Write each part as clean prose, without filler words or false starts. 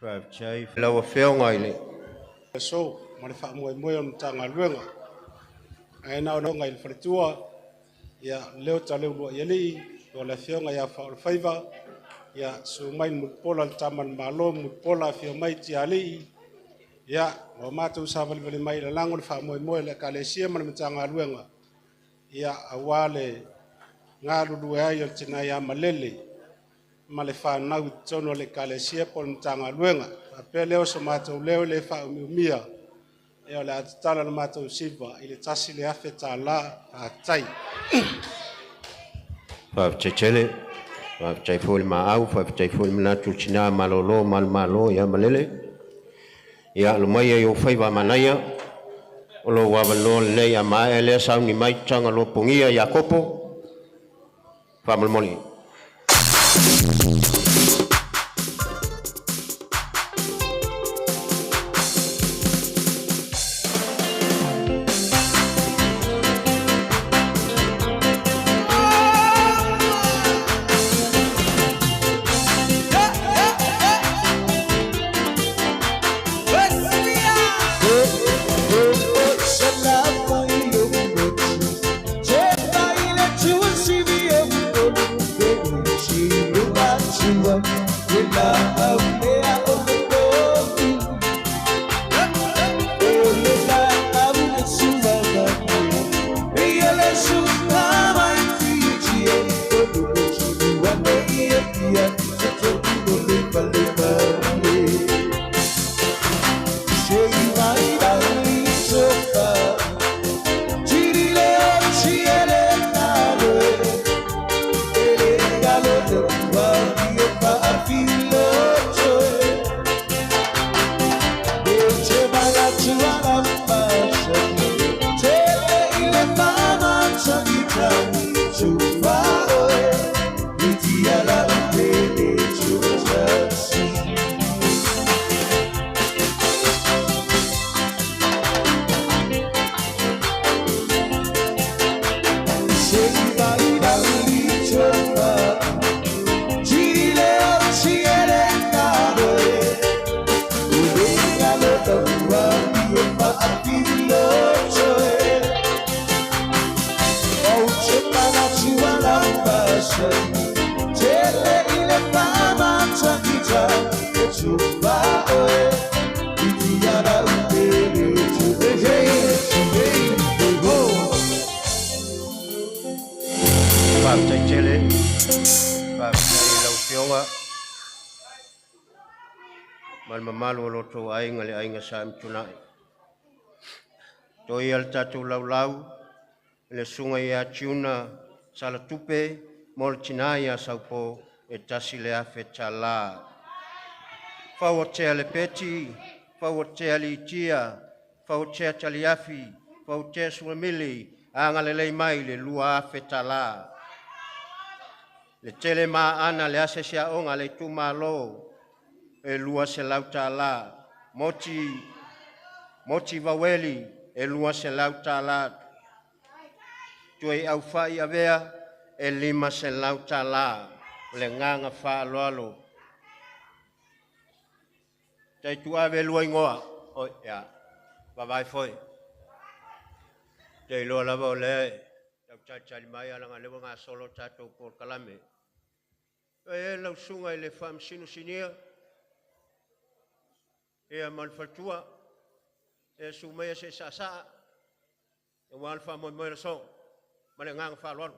Faafetai lau Afioga i le Aso ma le faamoemoe o le Matagaluega. Ae na ona i le faletua, ia leo Taleuluaialii, o le Afioga ia Faaolofaiva, ia susu mai le Mulipola le Tama a le Malo, Mulipola afio mai Tialii, ia ua matou savalivali mai i lalago le faamoemoe o le Ekalesia ma le Matagaluega, ia aua le galulue ai o le tina ia Malele ma le fanau i totonu o le Ekalesia po o le Matagaluega. Faapea lea o so matou leo le faaumiumia, ia o le a tatala le matou siva i le $1,000. Faafetai. Faafetai tele, faafetai foi le maau, faafetai foi le manatu i tina malolo malomalo ia Malele. Ia alo mai ai o faiva manaia, o lou avanoa lenei a maea lea sauni mai Tagaloa Pogia Iakopo, faamolemole. Faafetai tele, faafetai i lau Afioga ma le mamalu o lo outou aiga, le aiga Sa Amituanai. Toia le tatou laulau i le susuga ia Tiuna Salatupe mo le tina ia Saupo e $1,000. Fauatea le Peti, fauatea Litia, fauatea Taliafi, fauatea Sulamili, agalelei mai le $2,000. Le tele maana le asiasi aoga a le itumalo e $200. Moti Moti Vaueli e $200. Tuai au fai avea e $500. O le agaga faaaloalo. Tai tuave lua igoa. Oi, ia, vavae foi. Te iloa lava o lea e tau mai ala lewa gasolo tatou polokalame. E lau susuga i le Faamasino Sinia, ia ma le faletua, e su mai se saasaa, aua le faamoemoe le aso, ma le agaga faaaloalo.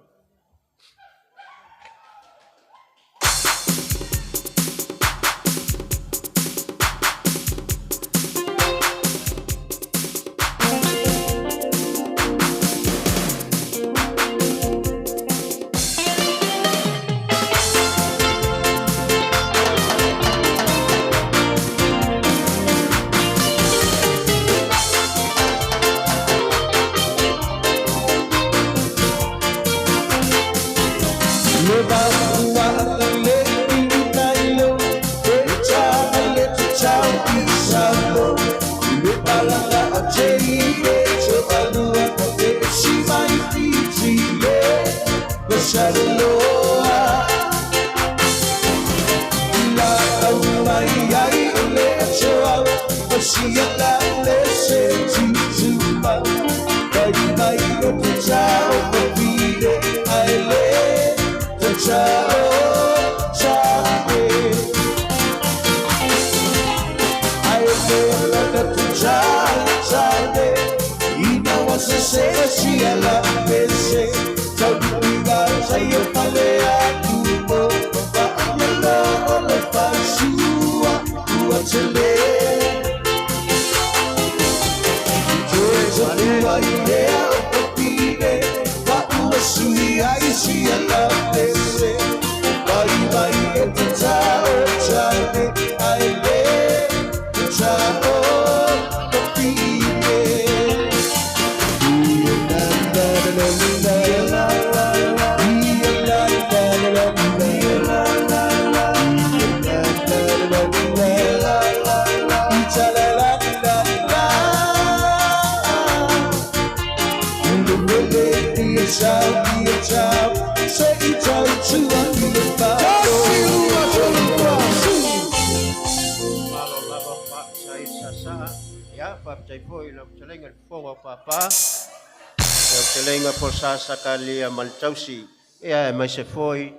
Malo lava faafetai saasaa. Ia, faafetai foi i lau fetalaiga i le Fofoga o Papa, lau fetalaiga Folasa Sakalia Maletausi, ia aemaise foi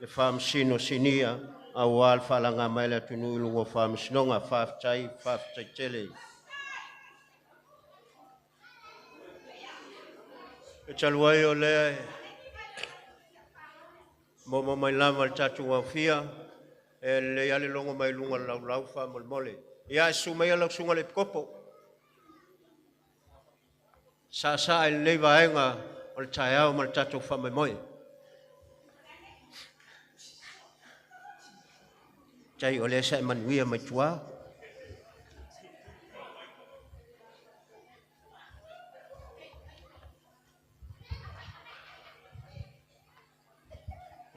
le Faamasino Sinia aua le faalaga mai a le atunuu i luga o Faamasinoga. Faafetai, faafetai tele. E talu ai o lea e maua mai lava i le tatou aofia, e lelei lava le logo mai luga o le laulau faamolemole. Ia ae susu maia lau susuga i le Epikopo, saasaa i lenei vaega o le taeao ma le tatou faamoemoe. Tai o lea sa e manuia mai tua.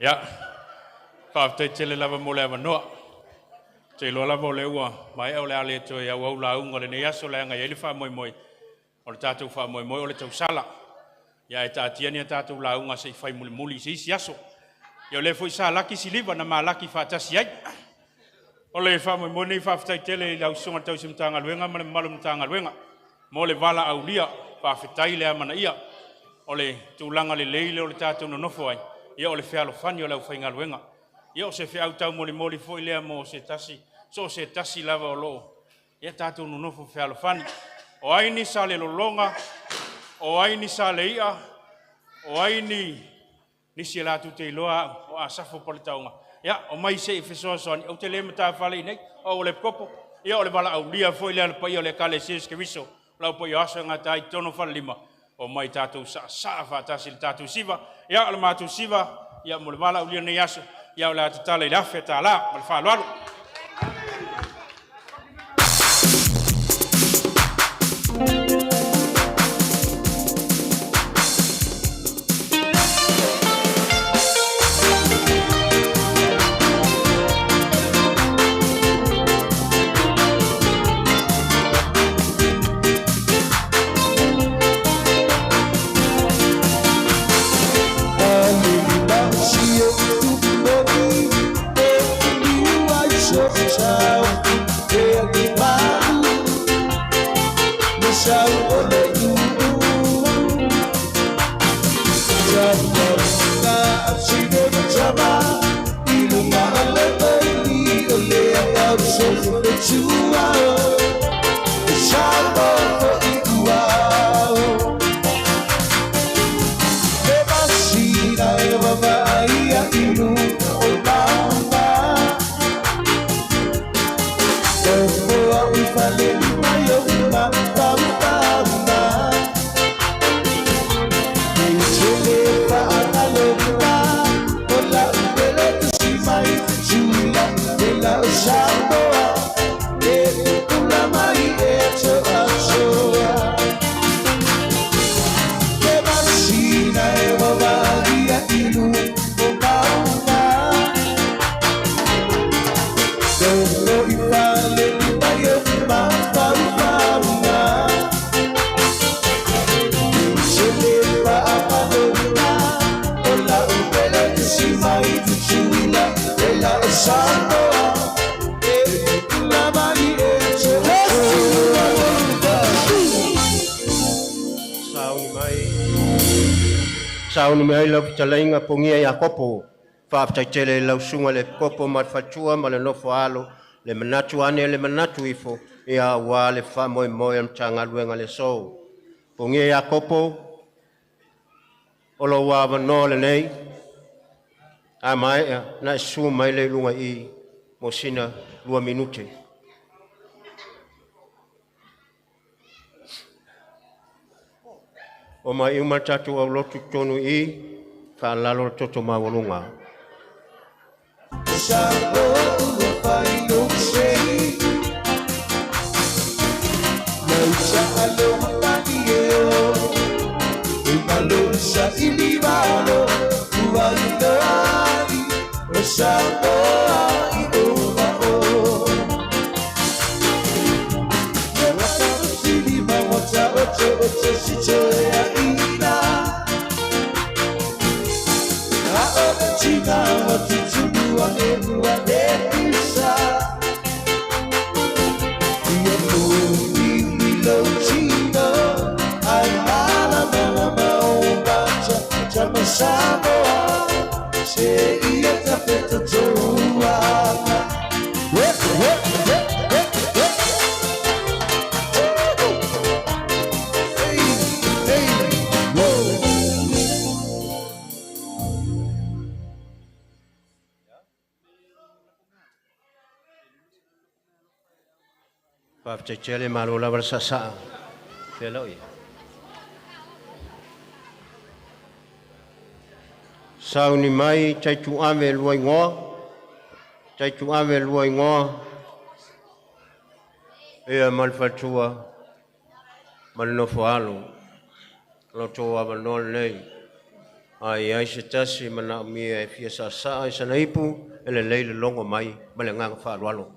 Ia, faafetai tele lava mo le avanoa. Ou te iloa lava o lea ua maea, o le a le toe auau lauga o lenei aso leaga e i ai le faamoemoe, o le tatou faamoemoe o le tausala. Ia ae taatia ni a tatou lauga se i fai mulimuli i se isi aso. Ia o lea foi sa laki siliva na malaki faatasi ai. O le faamoemoe lenei, faafetai tele i lau Susuga i le Tausi Matagaluega ma le mamalu o le Matagaluega mo le valaaulia. Faafetai le amanaia. O le tulaga lelei lea o le tatou nonofo ai, ia o le fealofani o le aufaigaluega. Ia o se feau taumolimoli foi lea mo se tasi, so o se tasi lava o lo o ia tatou nonofo fealofani. O ai ni salelologa, o ai ni saleia, o ai ni nisi e latou te iloa au o Asafo Paletaoga, ia omai se i fesoasoani, ou te le matafale i nei, o au o le Epikopo. Ia o le valaaulia foi lea a le paia o le Ekalesia Iesu Keriso, o lau paia o aso e gata ai i totonu o Falelima, omai tatou saasaa faatasi i le tatou siva. Ia o le matou siva, ia mo le valaaulia o lenei aso, ia o le a tatala i le $1,000 ma le faaaloalo. Sauni mai, sauni mai lau fetalaiga Pogia Iakopo. Faafetai tele i lau susuga i le Epikopo ma le faletua ma le nofo a alo, le manatu ane le manatu ifo, ia aua le faamoemoe o le Matagaluega i le aso. Pogia Iakopo, o lou avanoa lenei, a maea ona e susu mai lea i luga i i mo sina 2 minute. Ua maea uma le tatou aulotu i totonu i i, faalalo le toto maualuga. Faafetai tele, malo lava le saasaa. Fea lau ia. Sauni mai Taituave Lua'igoa, Taituave Lua'igoa, ia ma le faletua ma le nofo a alo. O lo outou avanoa lenei. A i ai se tasi manaomia e fia saasaa i sana ipu, e lelei le logo mai ma le agaga faaaloalo.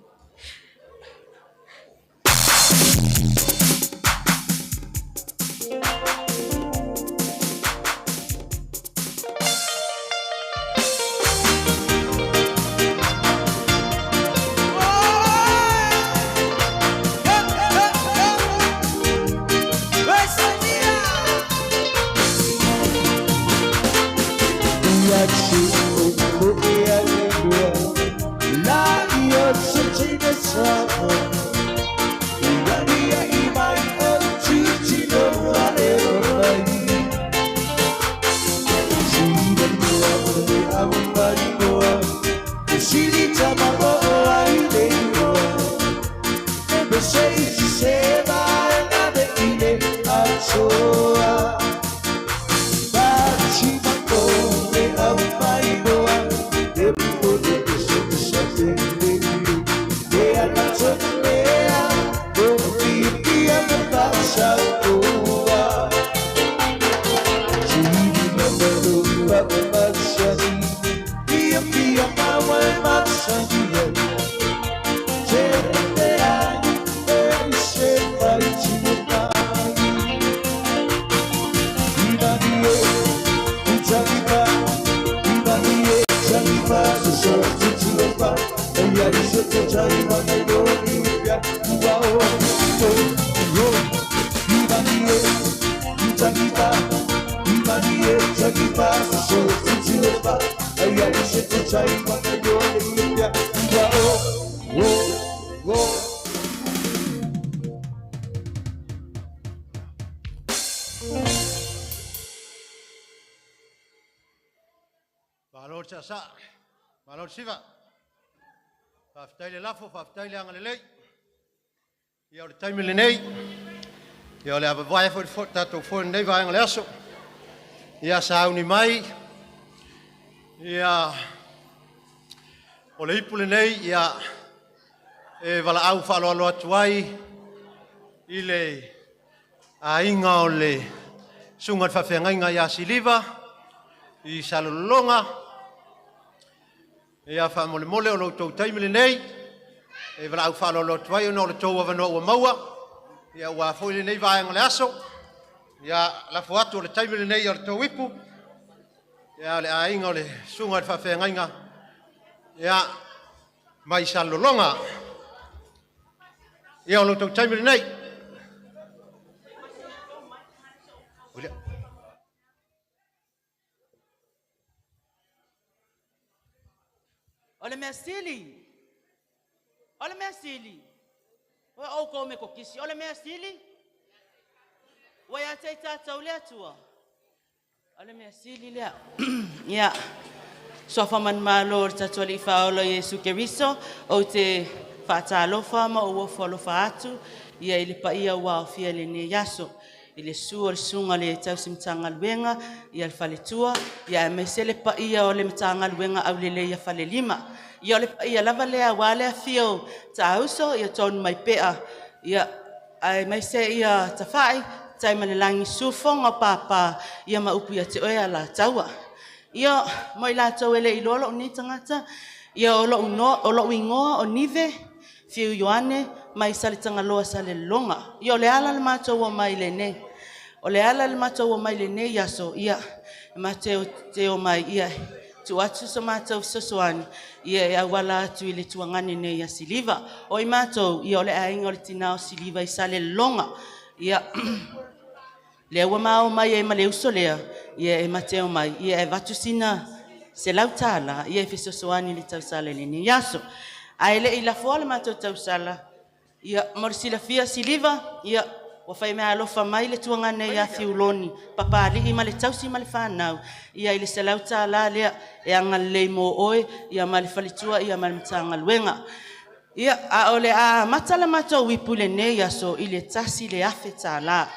Malo le saasaa, malo le siva. Faafetai le lafo, faafetai le agalelei. Ia o le taimi lenei, ia o le a vavae foi le tatou foe i lenei vaega o le aso. Ia sauni mai, ia o le ipu lenei, ia e valaau faaaloalo atu ai i le aiga o le susuga i le faafeagaiga ia Siliva i Salelologa. Ia faamolemole o lo outou taimi lenei e valaau faaaloalo atu ai ona o le tou avanoa ua maua ia aua foi lenei vaega o le aso. Ia lafo atu o le taimi lenei o le tou ipu, ia le aiga o le susuga i le faafeagaiga ia mai Salelologa. Ia o lo outou taimi lenei. O le mea sili, o le mea sili, ua outou Metotisi, o le mea sili, ua ia te i tatou le Atua. O le mea sili lea. Ia, suafa manumalo o le tatou Alii Faaola Iesu Keriso, ou te faatalofa ma ou ofo alofa atu ia i le paia ua aofia i lenei aso. I le susu o le susuga i le tausi Matagaluega, ia le faletua, ia aemaise le paia o le Matagaluega Aulelei a Falelima. Ia o le paia lava lea aua le afio o Taauso, ia Tonumaipea, ia aemaise ia Tafai, Taimalelagi, susu Fofoga o Papa, ia ma upu ia te oe Alataua. Ia, mo i latou e le iloa lou nei tagata, ia o lou igoa o Nive Fiu Ioane mai Saletagaloa Salelologa. Ia o le ala o le matou omai lenei. O le ala o le matou omai lenei aso, ia matou te omai ia tuu atu so matou fesoasoani ia e auala atu i le tuagane nei ia Siliva. O i matou, ia o le aiga o le tina o Siliva i Salelologa. Ia lea ua ma omai ai ma le uso lea, ia e ma te omai, ia e avatu sina $100 ia e fesoasoani i le tausala i lenei aso. Ae le i lafoa le matou tausala, ia mo le silafia Siliva, ia ua fai meaalofa mai le tuagane ia Fiuloni, Papalii ma le tausi ma le fanau, ia i le $100 lea e agalelei mo oe, ia ma le faletua, ia ma le Matagaluega. Ia, a o le a amata le matou ipu i lenei aso i le $1,000.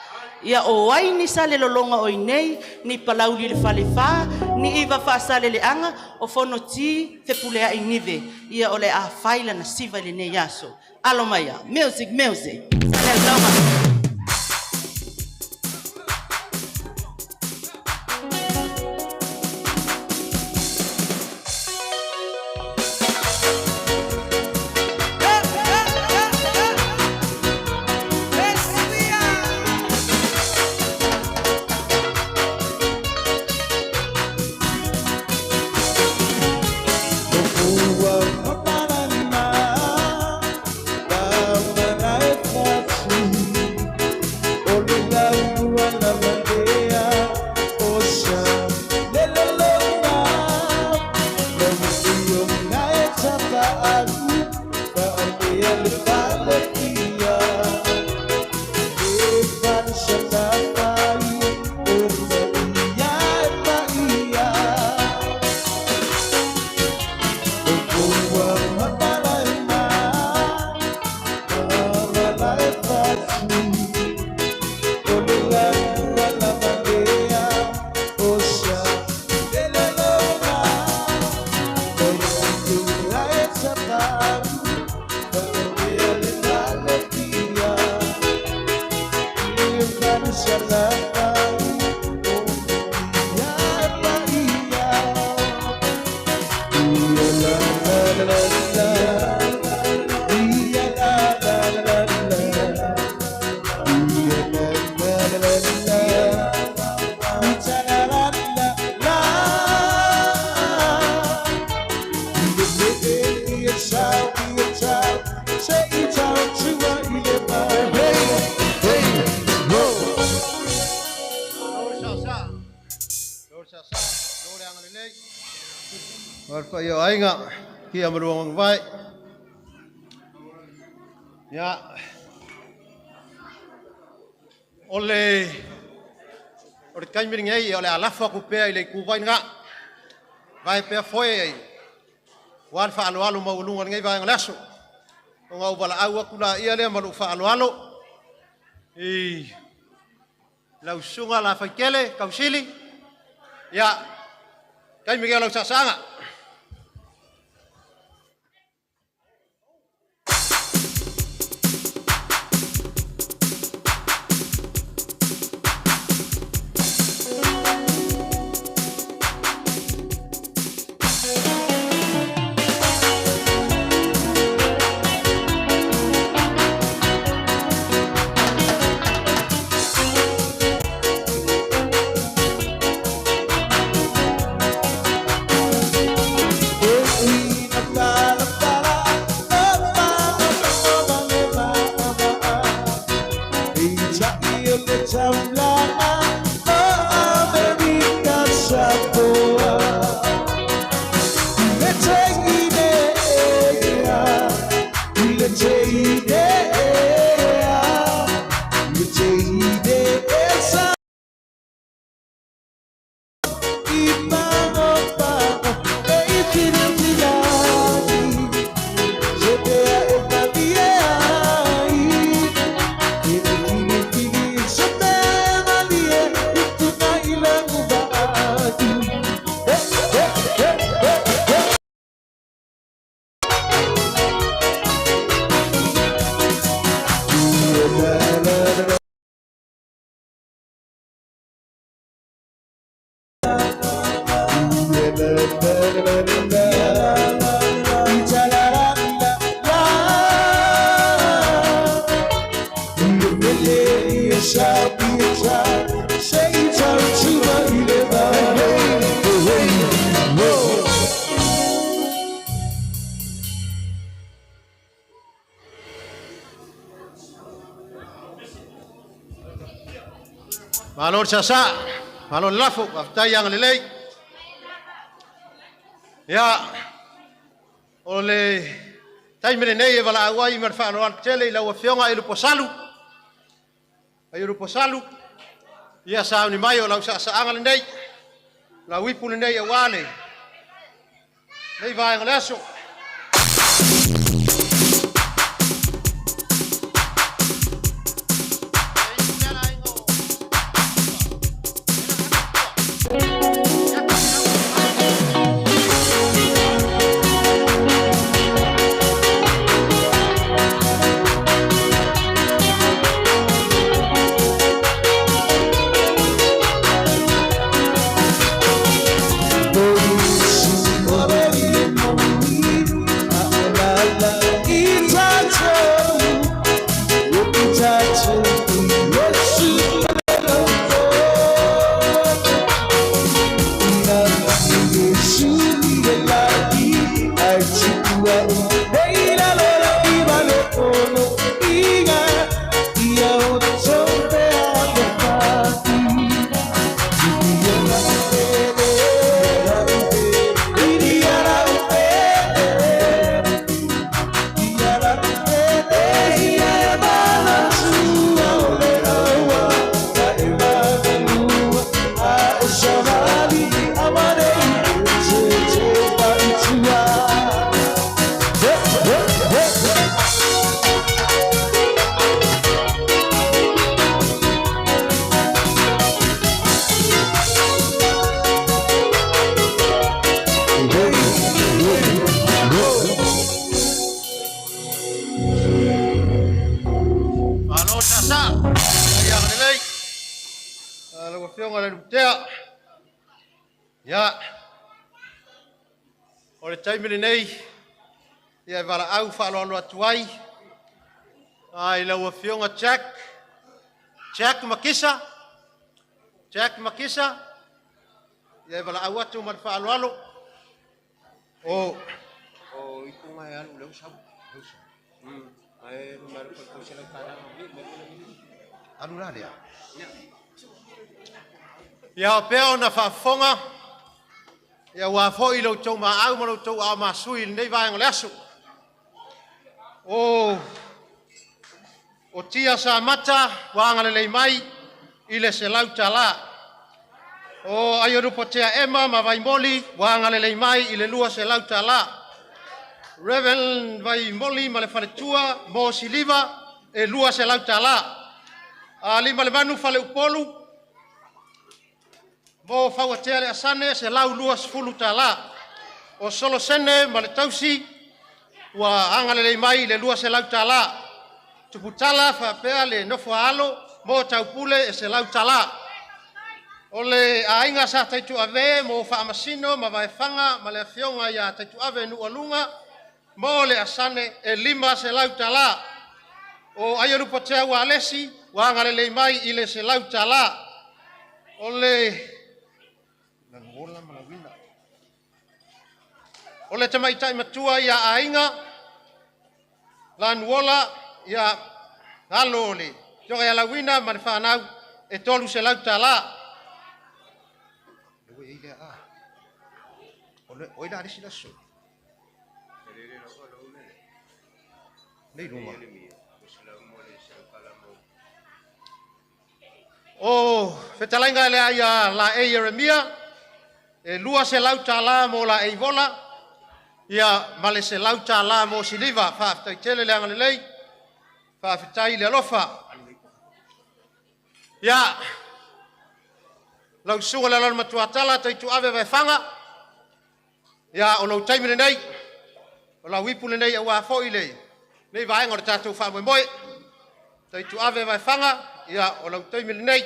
Ia, o ai ni Salelologa o i inei, ni Palauli le Falefa, ni Iva Faasaleleaga, o Fonoti Fepuleai Nive, ia o le a fai lana siva i lenei aso. Alo maia, music, music. Salelologa. O le paia o aiga, kia ma lua vai. Ia, o le taimi lenei o le a lafo atu pea i le ituvai lena. Vae pea foe ai, ua le faaaloalo maualuga lenei vaega o le aso. Ona ou valaau atu laia lea ma lou faaaloalo i lau susuga Lafaitele Tausili. Ia, taimi lenei o lau saasaaga. Malo le saasaa, malo le lafo, faafetai agalelei. Ia, o le taimi lenei e valaau ai ma le faaaloalo tele i lau Afioga i Luposalu. Ai Luposalu, ia sauni mai o lau saasaaga lenei, lau ipu lenei aua le nei vaega o le aso. Malo le saasaa, faafetai agalelei lau Afioga i le Luputea. Ia, o le taimi lenei ia e valaau faaaloalo atu ai i lau Afioga Jack, Jack Makisa, Jack Makisa, ia e valaau atu ma le faaaloalo. O O ipuga e alu lea ua sau. Ae luma alu $300. Alu la lea. Ia o pea ona faafofoga, ia ua foi lo outou maau ma lo outou aao masui i lenei vaega o le aso. O Tia Samata ua agalelei mai i le $100. O Aionupotea Emma ma Vaimoli ua agalelei mai i le $200. Reverend Vaimoli ma le faletua mo Siliva e $200. A lima le manu fale upolu mo Fauatea le Asane $120. O Solosene ma le tausi ua agalelei mai i le $200. Tuputala faapea le nofo a alo mo taupule e $100. O le aiga sa Taituave mo Faamasino ma Vaefaga ma le afioga ia Taituave Nuualuga mo le Asane e $500. O Aionupotea ua Alesi ua agalelei mai i le $100. O le O le tamaitai matua ia aiga Lanuola ia alo o le afioga ia Lauina ma le fanau e $300. O ila alisi laso. Nei lunga. O fetalaiga lea ia la e Ieremia e $200 mo la e vola ia ma le $100 mo siliva. Faafetai tele le agalelei, faafetai le alofa. Ia lau susuga le alalo matuatala Taituave Vaefaga, ia o lou taimi lenei, o lau ipu lenei aua foi le nei vaega o le tatou faamoemoe. Taituave Vaefaga, ia o lau taimi lenei.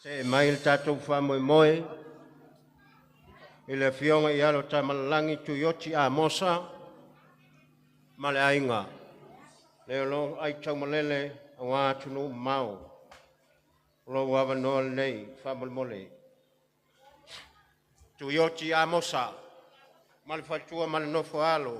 Se mai le tatou faamoemoe i le Afioga ia Alo Tamalagi Tuioti Amosa ma le aiga, le o lo o aitaumalele aua atunuu mamao. O lou avanoa lenei faamolemole. Tuioti Amosa ma le faletua ma le nofo a alo.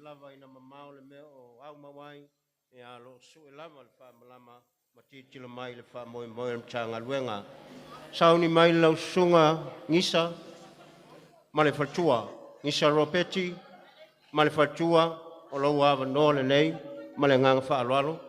Lava ina mamao le mea o au mawai, e a lo sue lava le faamalama ma tilotilo mai le faamoemoe o le Matagaluega. Sauni mai lau susuga Gisa ma le faletua, Gisa Ropeti ma le faletua, o lou avanoa lenei ma le agaga faaaloalo.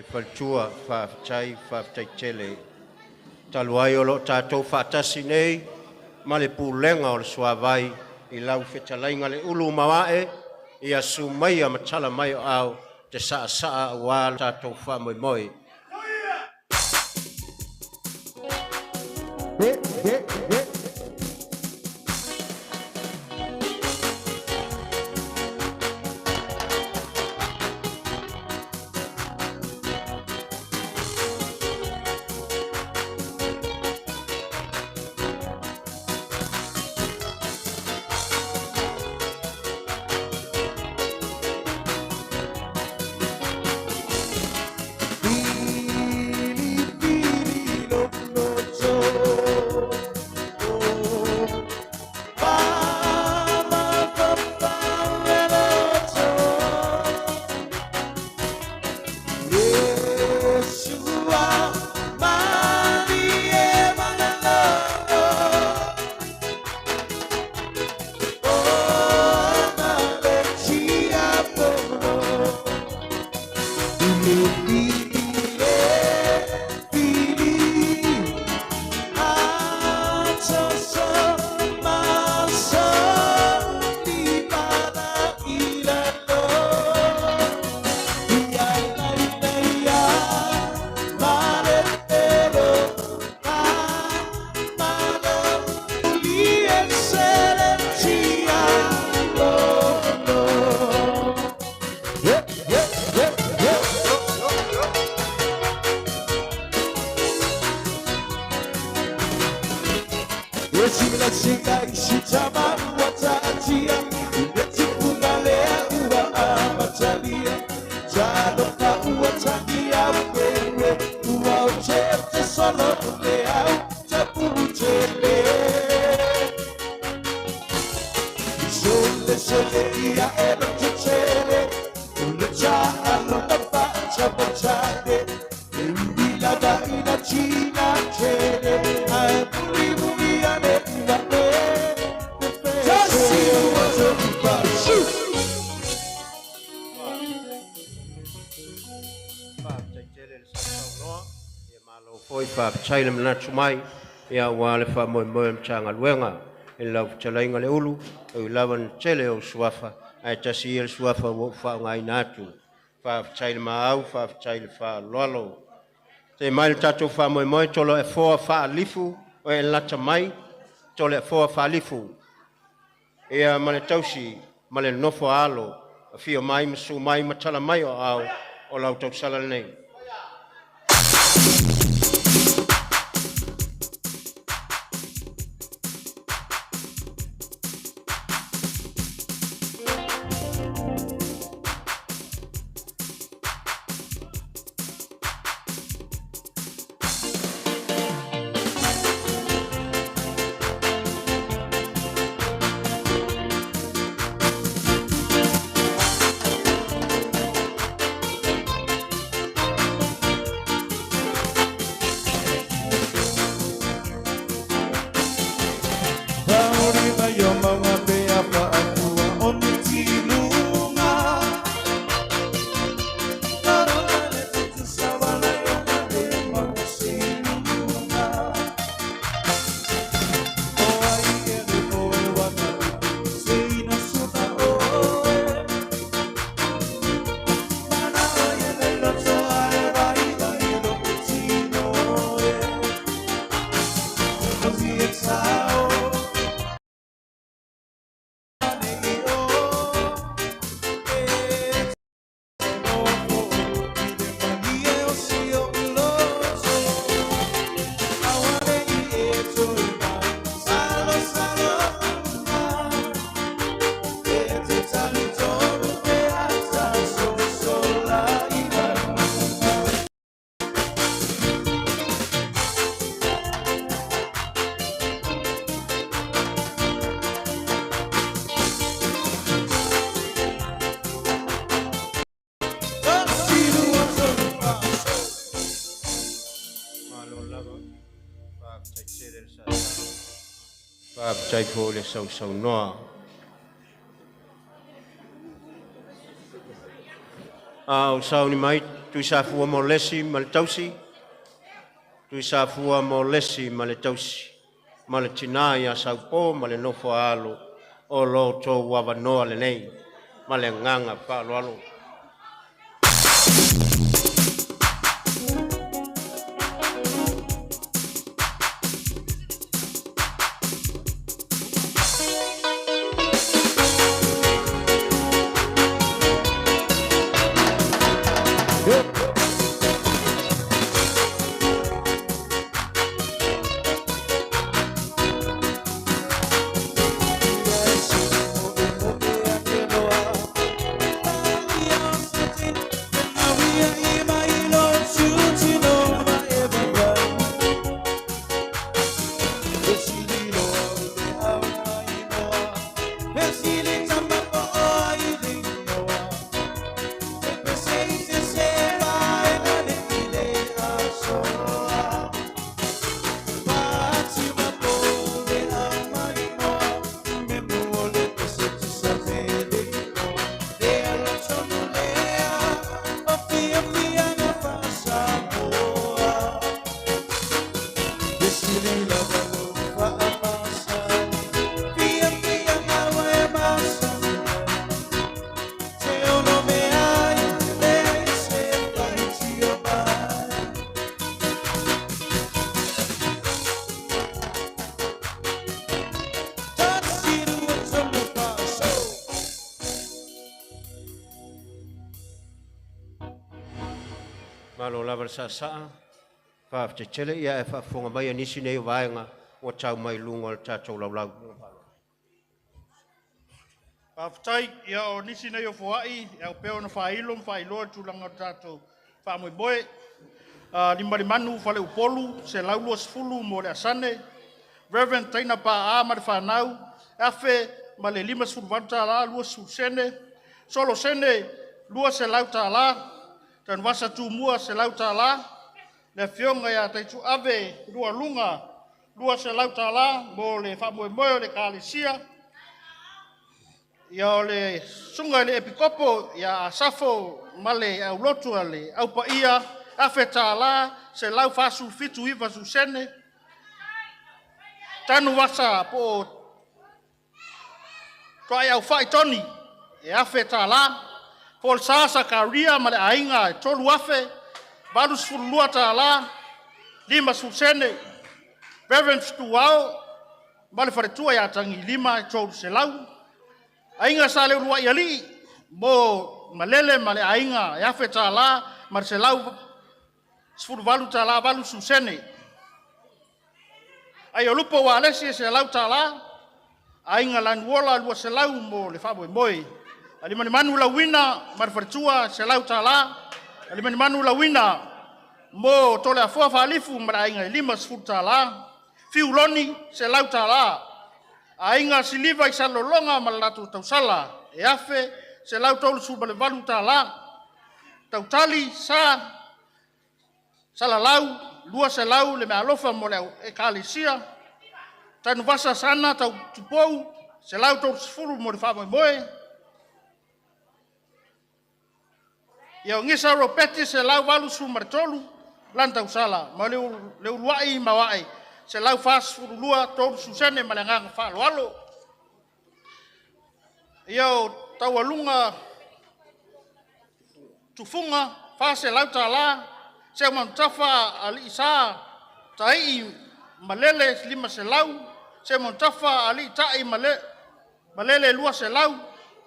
Le faletua, faafetai, faafetai tele. Talu ai o lo o tatou faatasi nei ma le Pulega o le Suavai i lau fetalaiga le Ulu Mauae, ia susu maia ma tala mai o au te saasaa aua lo tatou faamoemoe. Faafetai tele le sausaunoa, ia malo foi faafetai le manatu mai, ia aua le faamoemoe o le Matagaluega i lau fetalaiga le Ulu, e ui lava ina tele ou suafa, ae tasi ia le suafa ua ou faaaogaina atu. Faafetai le maau, faafetai le faaaloalo. Se mai le tatou faamoemoe, Toleafoa Faalifu o e lata mai, Toleafoa Faalifu. Ia ma le tausi ma le nofo a alo, afio mai ma susu mai ma tala mai o aao o lau tausala lenei. Malo lava, faafetai tele le sasana, faafetai foi le sausaunoa. A o sauni mai Tuisafua mo lesi ma le tausi, Tuisafua mo lesi ma le tausi, ma le tina ia Saupo ma le nofo a alo, o lo outou avanoa lenei ma le agaga faaaloalo. Malo lava le saasaa, faafetai tele ia e faafofoga mai a nisi nei o vaega ua tau mai luga o le tatou laulau. Faafetai. Ia o nisi nei o foai e ao pea ona faailo ma faailoa le tulaga o le tatou faamoemoe. Aliimalemanu Faleupolu, $120 mo le aasane. Reverend Teina Paa ma le fanau, $1,058 20 sene. Solo Sene, $200. Tanuvasa Tumua, $100. Le Afioga ia Taituave Lualuga, $200 mo le faamoemoe o le Ekalesia. Ia o le susuga i le Epikopo ia Asafo ma le aulotu a le aupaia, $1,000, 147.90 sene. Tanuvasa po o Toaiaufai Tony, e $1,000. Folasa Sakaria ma le aiga, e $3,000, $82 50 sene. Reverend Tuao ma le faletua ia Tagilima, e $300. Aiga Sa Leuluaialii mo Malele ma le aiga, e $1,000 ma le $118 80 sene. Aiolupo Ualesi, e $100. Aiga Lanuola, $200 mo le faamoemoe. Aliimalemanu Lauina ma le faletua, $100. Aliimalemanu Lauina mo Toleafoa Faalifu ma le aiga, e $50. Fiu Loni, $100. Aiga Siliva i Salelologa ma le latou tausala, e $1,138. Tautali Sa Salalau, $200 le meaalofa mo le Ekalesia. Tanuvasa Sana Tupou, $130 mo le faamoemoe. Ia o Gisa Ropati, $183 lana tausala, ma le uluai maoae $142 30 sene ma le agaga faaaloalo. Ia o taualuga tufuga $400, Seumanutafa Alii Sa Tai Malele $500, Seumanutafa Alii Tai Malele $200,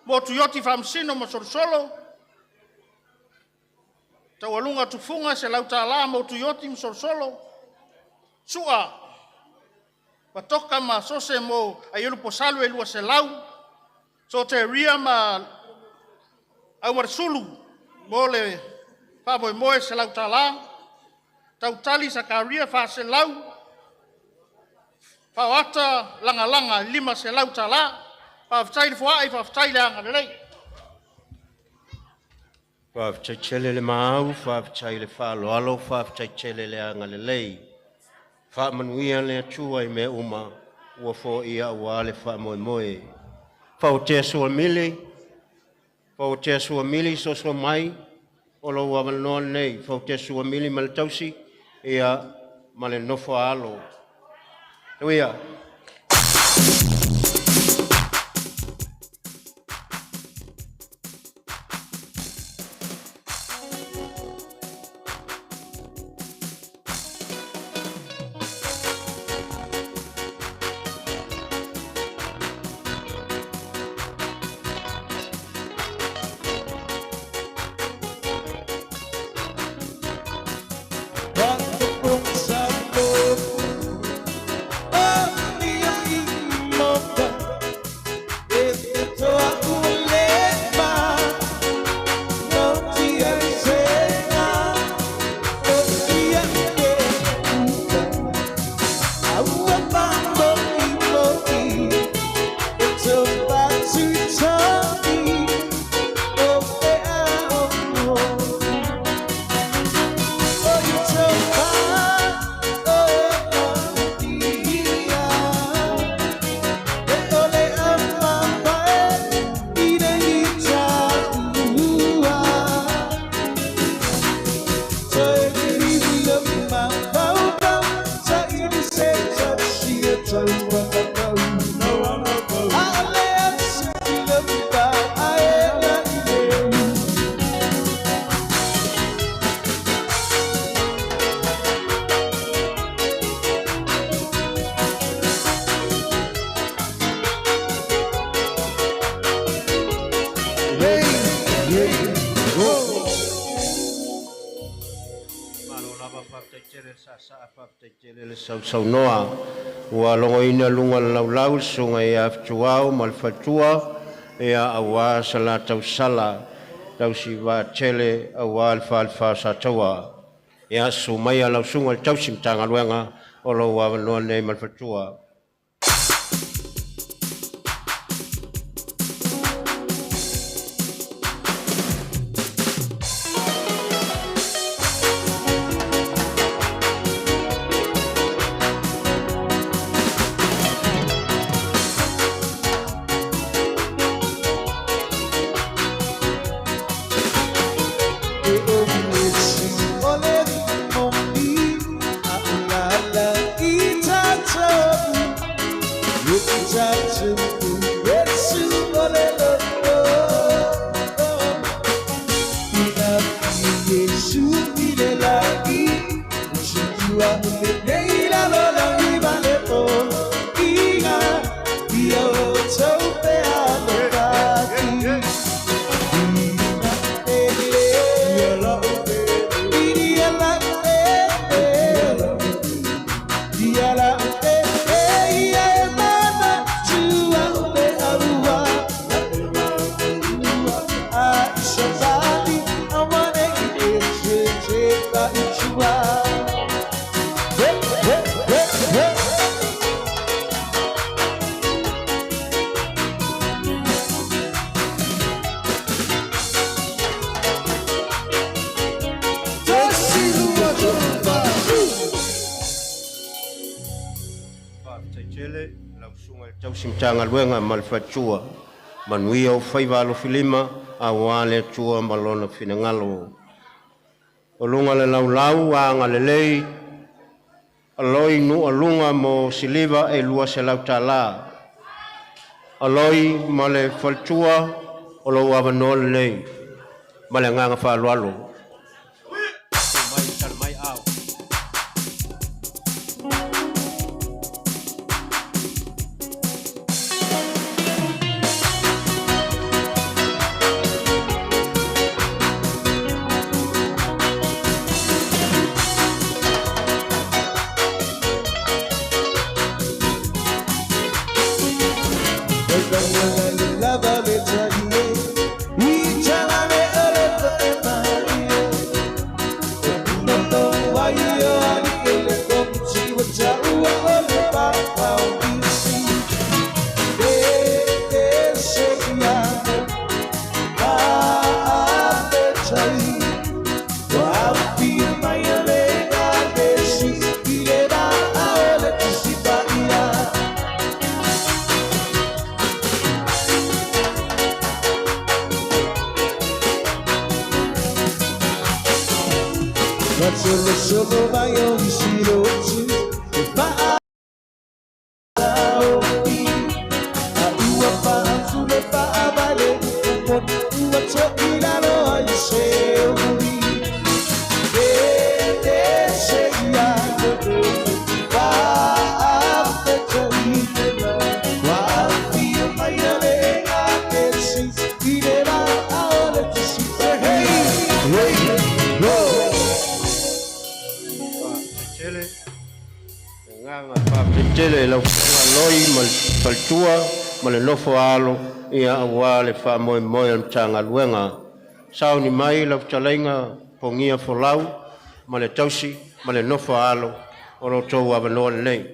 mo Tuioti Faamasino ma Solosolo, taualuga tufuga $100 mo Tuioti ma Solosolo, Sua Patoka ma Sose mo Aioluposalu e 200, Soteria ma Aumalasulu mo le faamoemoe $100, Tautali Sakaria 400, Faaoata Lagalaga $500. Faafetai le foai, faafetai le agalelei. Faafetai tele le mau, faafetai le faaaloalo, faafetai tele le agalelei. Faamanuia le Atua i mea uma ua foia aua le faamoemoe. Faaotea suamili, faaotea suamili soso mai. O lou avanoa lenei, Fautesu Amili ma le tausi, ia ma le nofo a alo. Tuia. Malo lava faafetai tele le saasaa, faafetai tele le sausaunoa. Ua logoina luga o le laulau le susuga ia Fetuao ma le faletua, ia auā sa latou sala tausi vatele auā le falefa o Sataua. Ia susu maia lau susuga i le tausi Matagaluega, o lou avanoa lenei ma le faletua. Faafetai tele lau susuga i le tausi Matagaluega ma le faletua. Manuia ou faiva alofilima auā le Atua ma Lona finagalo. O luga o le laulau a agalelei Aloi Nuualuga mo siliva e $200. Aloi ma le faletua, o lou avanoa lenei ma le agaga faaaloalo. Mai tala mai ao. Faafetai Agaga faafetai tele i lau Afioga Loi ma le faletua ma le nofo a alo ia aua le faamoemoe o le Matagaluega. Sauni mai lau fetalaiga Pogia Folau ma le tausi ma le nofo a alo o lo outou avanoa lenei.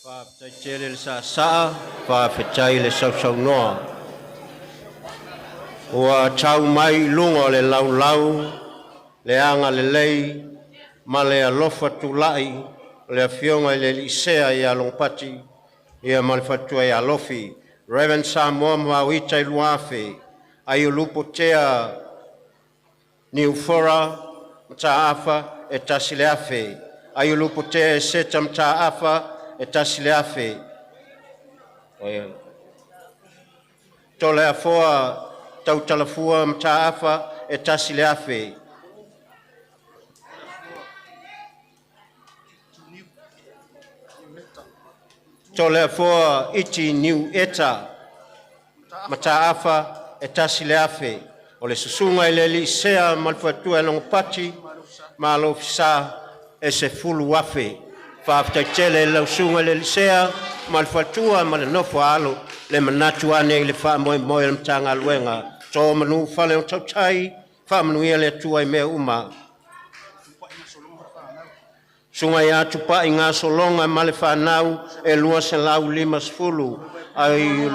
Faafetai tele le saasaa, faafetai le sausaunoa. Ua tau mai i luga o le laulau le agalelei ma le alofa tulai o le Afioga i le Alii Sea ia Logopati ia ma le faletua ia Alofi, Reverend Samoa ma Vaoita i 2000, Aiolupo Tea Niufora Mataafa e 1,000, Aiolupo Tea Eseta Mataafa e 1,000. Toleafoa Tautalafua Mataafa e 1,000. Toleafoa Iti Niu Eta Mataafa e 1,000. O le susuga i le alii Sea ma le faletua ia Logopati ma Alofisa e 10,000. Faafetai tele i lau susuga i le alii Sea ma le faletua ma le nofo a alo, le manatu ane i le faamoemoe o le Matagaluega. To manu fale o tautai, faamanuia le Atua i mea uma. Susuga ia Tupai Gasologa ma le fanau e 250, ai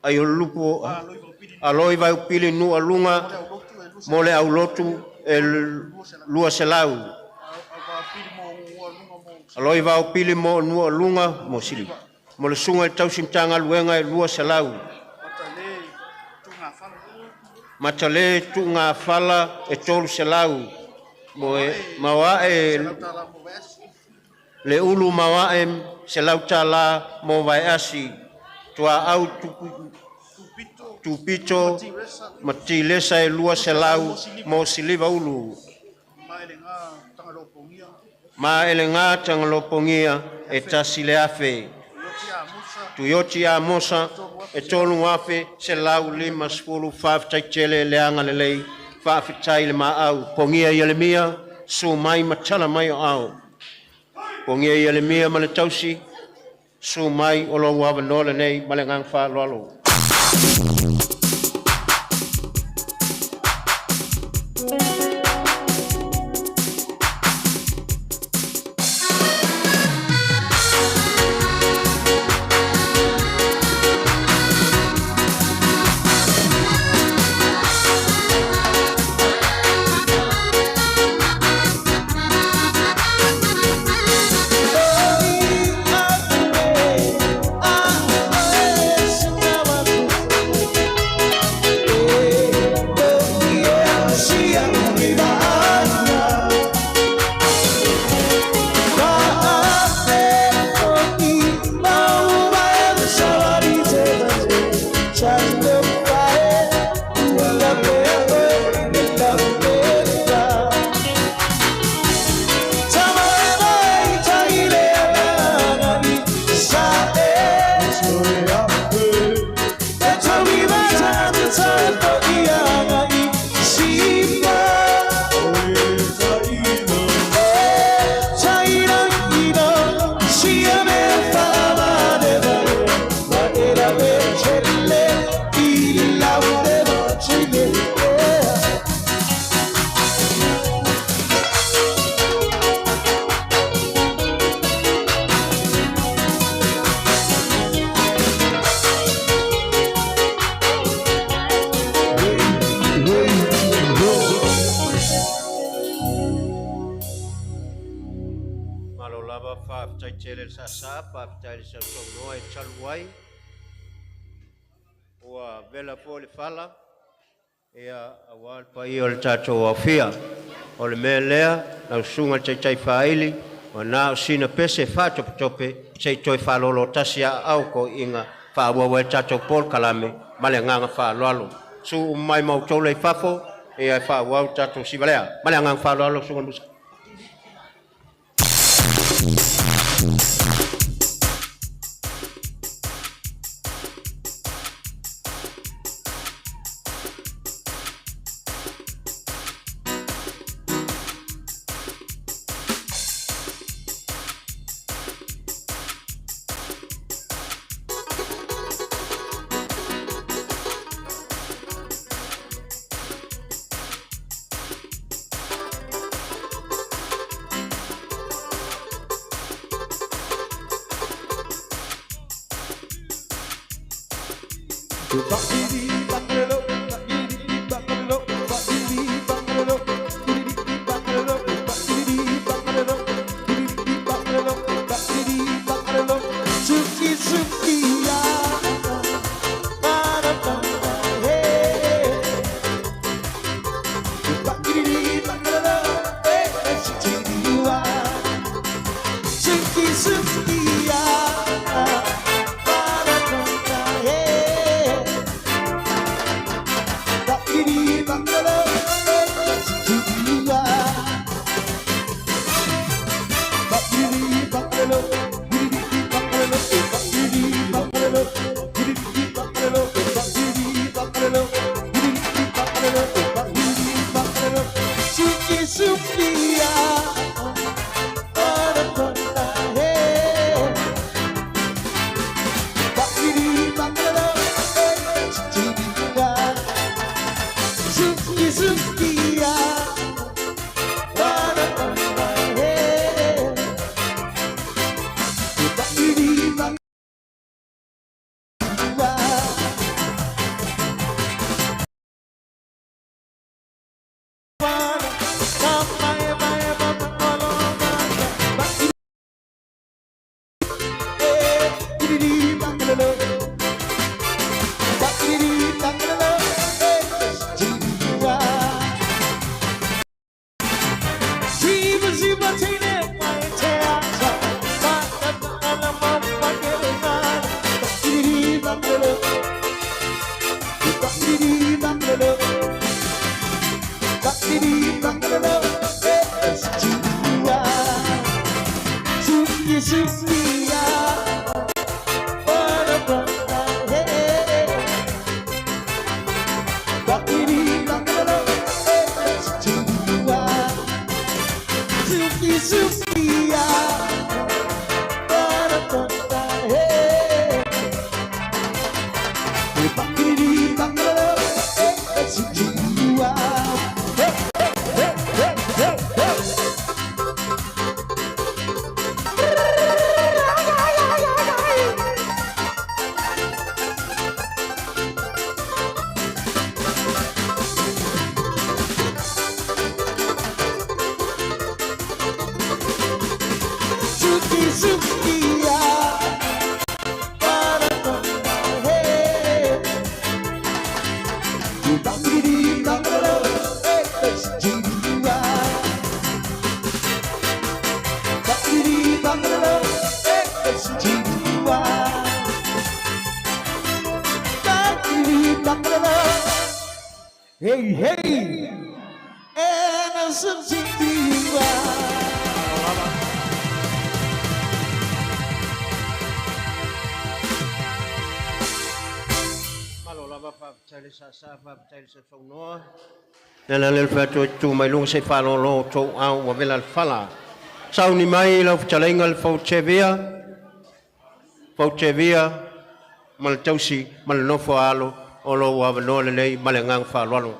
ai Aloi Vaiupili Nuualuga mo le aulotu e 200. Aloi Vaopili mo Nuualuga mo Sili. Mo le susuga i le tausi Matagaluega e 200. Matale Tuugafala e 300. Mo e maoae le ulu maoae $100 mo Vaeasi. Tuaau Tupito ma Tilesa e 200 mo Siliva Ulu. Ma ele gā tagalopogia e 1,000. Tuioti Amosa e 3,150. Faafetai tele le agalelei, faafetai le maau. Pogia Ieremia, su mai ma tala mai o ao. Pogia Ieremia ma le tausi, su mai o lou avanoa lenei ma le agaga faaaloalo. lava, faafetai tele le sasa, faafetai le sausaunoa e talu ai. Ua vela foi le fala, ia aua le paia o le tatou aofia. O le mea lea, lau susuga i le Taitai Faaili, ua na o sina pese faatopetope se i toe faalolo tasi aao toeaiina faaauau ai le tatou polokalame ma le agaga faaaloalo. Susu uma mai ma outou lea i fafo, ia e faaauau le tatou sivalea. Ma le agaga faaaloalo lau susuga i le Musika. Malo lava, faafetai le sasa, faafetai le sausaunoa. Le ala lea o le fai atu ai, tu mai luga se i faalolo outou ao ua vela le fala. Sauni mai lau fetalaiga le Fautevia, Fautevia ma le tausi ma le nofo a alo o lou avanoa lelei ma le agaga faaaloalo.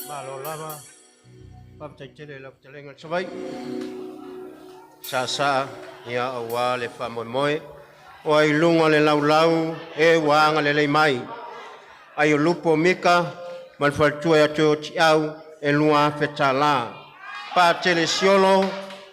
Malo lava, faafetai tele i lau fetalaiga i le Savaii. Saasaa ia aua le faamoemoe. O ai luga o le laulau e ua agalelei mai. Ai o lupo Mika ma le faletua ia toe o Tiau e $2,000. Patele Siolo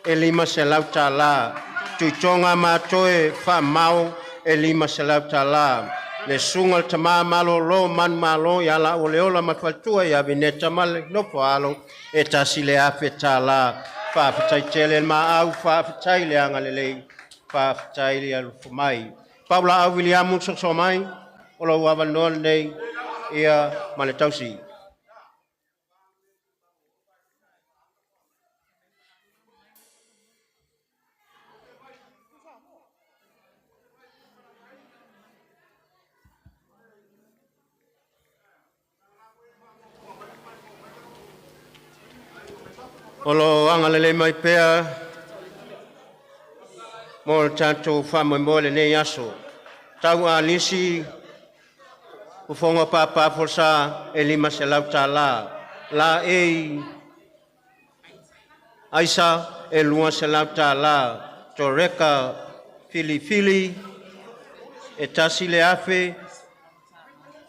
e $500. Tuitoga Matoe Faamao e $500. Le susuga i le tama malolo manumalo ia Lauoleola ma le faletua ia Vineta ma le nofo a alo e $1,000. Faafetai tele le maau, faafetai le agalelei, faafetai le alofa mai. Paula Au Viliamu soso mai, o lou avanoa lenei ia ma le tausi. O lo o agalelei mai pea mo le tatou faamoemoe i lenei aso. Tau Alisi Fofoga Papa Folasa e $500. La Ei Aisa e $200. Toreka Filifili e $1,016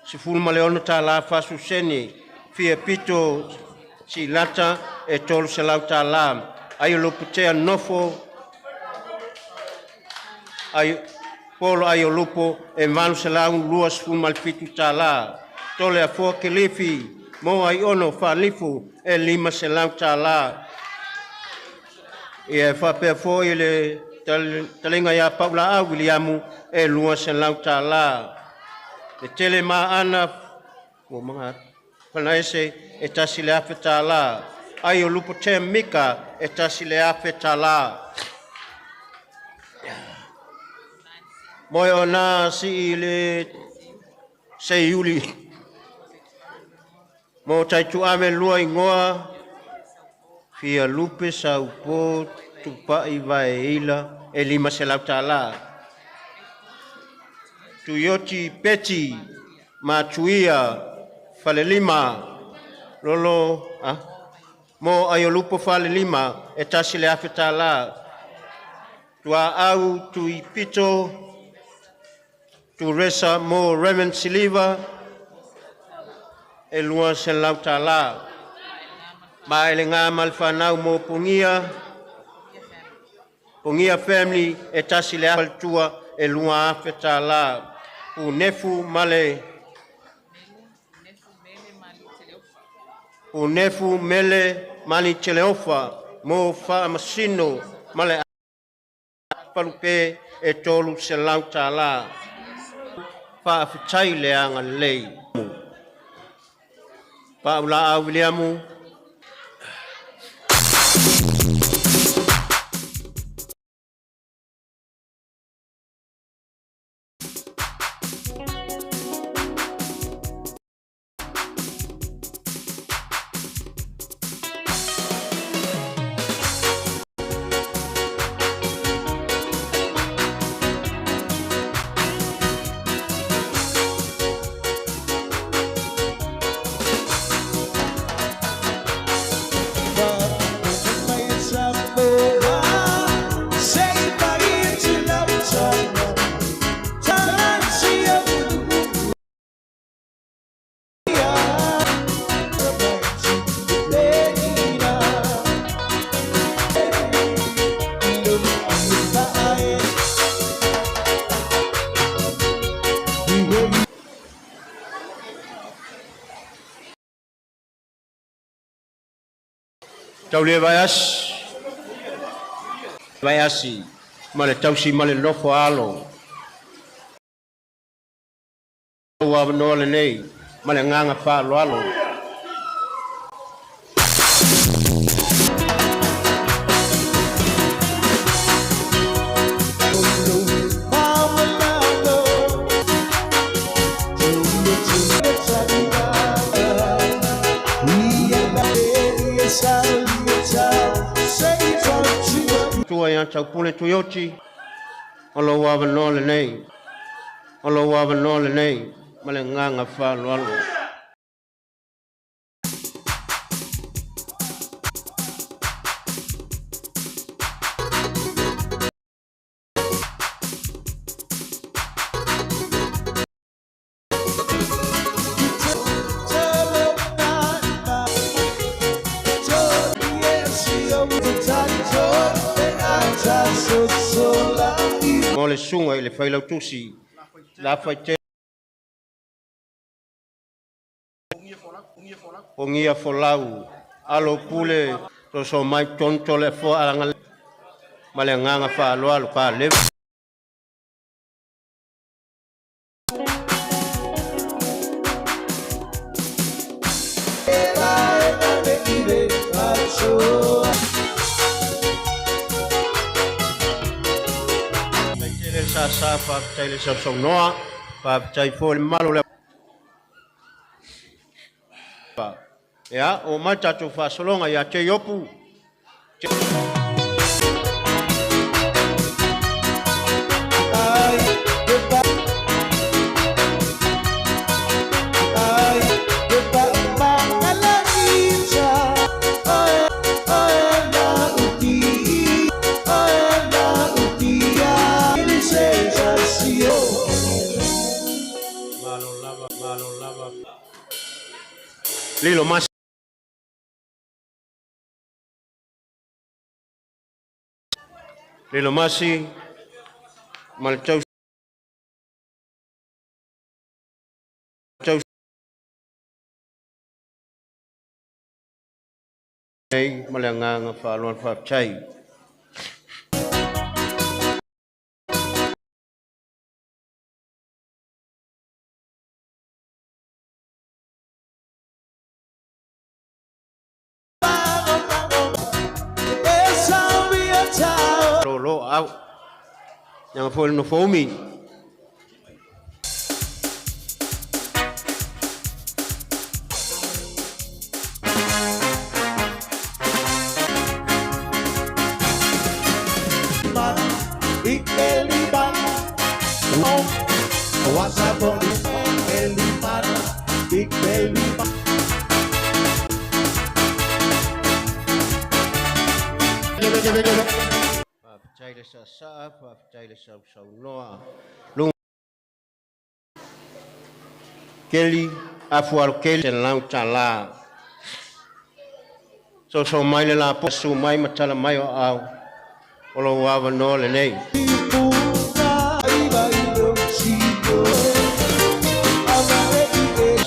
40 sene. Fia Pito Silata e $300. Ai Loputea Nofo ai Polo ai o Lupo e $827. Tole Afoa Kilifi mo ai ono faalifu e $500. Ia e faapea foi le taleiga ia Paulaau Viliamu e $200. Le tele maana ua maga fanaese e $1,000. Ai o Lupo Tea Mika e $1,000. Moe o nā sii le seiuli mo taituave lua ingoa fia lupe saupo tupai vaeila e $500. Tuioti Peti Matuia Falelima Lolo ah, mo Aiolupo Falelima e $1,000. Tuaau Tuipito Turesa mo Reverend Siliva e $200. Ma ele ngā malwhanau mo Pungia, Pungia Family e $1,000 tua e $2,000. Unefu male Unefu mele mali teleofa mo whaamasino male palupe e $300. Faafetai le agalelei. Paula Williamu. Taulia Vaiasi. Vaiasi ma le tausi ma le nofo a alo. Lou avanoa lenei ma le agaga faaaloalo. Matua ia Taupule Tuioti, o lou avanoa lenei, o lou avanoa lenei ma le agaga faaaloalo. Mo le susuga i le Failautusi Lafaitele Pogia Folau Alo Pule Soso mai tonu Toleafoa ma le agaga faaaloalo ka. Faafetai tele sa, faafetai le sausaunoa, faafetai foi le mamalu o le Ia, o mai tatou faasologa ia te Iopu. Malo lava, malo lava. Lilo Mas. Lilo Masi, ma le tau nei ma le agaga faaaloalo faafetai. Lolo au. Yang foi no fomi. Faafetai le saasaa, faafetai le sausaunoa. Luga Keli, afu Keli, se lau tala. So mai le la po su mai matala mai o au. O lo avanoa lenei.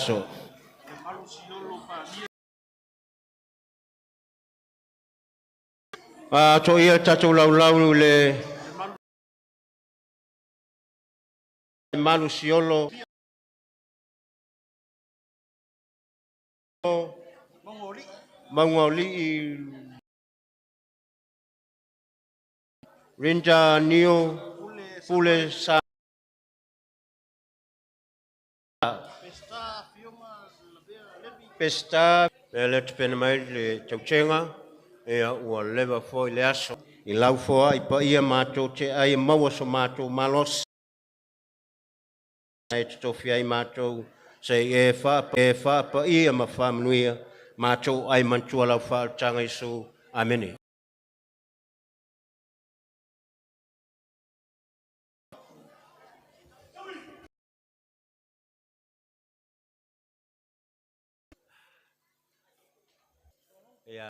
So. A to ia tatou laulau le malu siolo Maungaoli'i Rinda Nio Pule Sa Pesta le te pena mai le tautenga ia ua leva foi le aso i lau foa i pa ia mātou te ai maua so mātou malos e te tofi ai mātou se e wha pa ia ma wha mātou ai mantua lau wha tanga Isu. Amene. Yeah.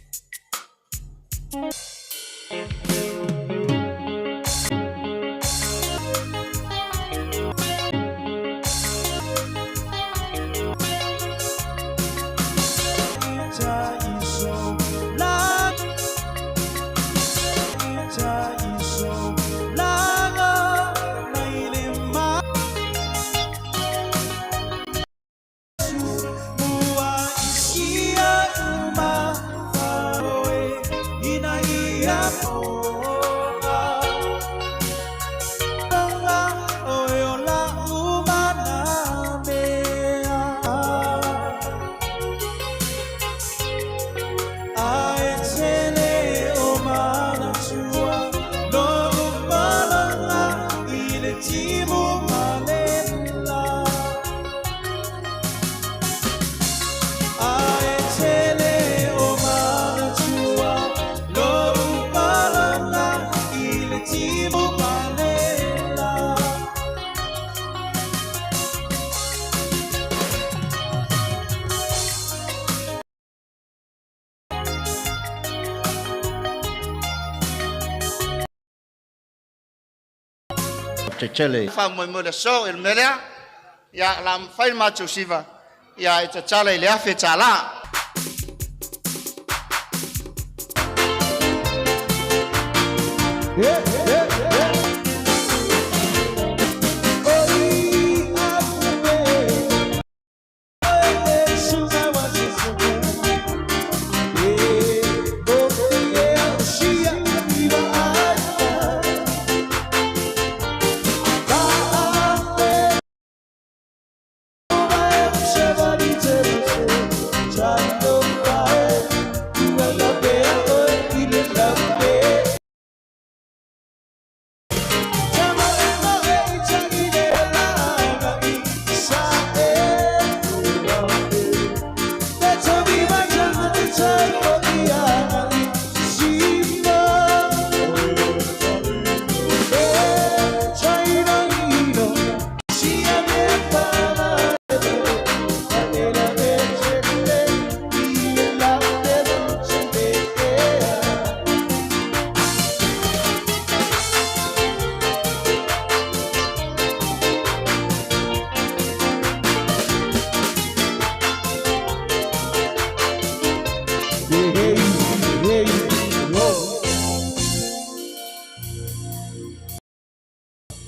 Faafetai tele. Faamoemoe le aso i le mea lea, ia o le a mafai le matou siva, ia e tatala i le $1,000.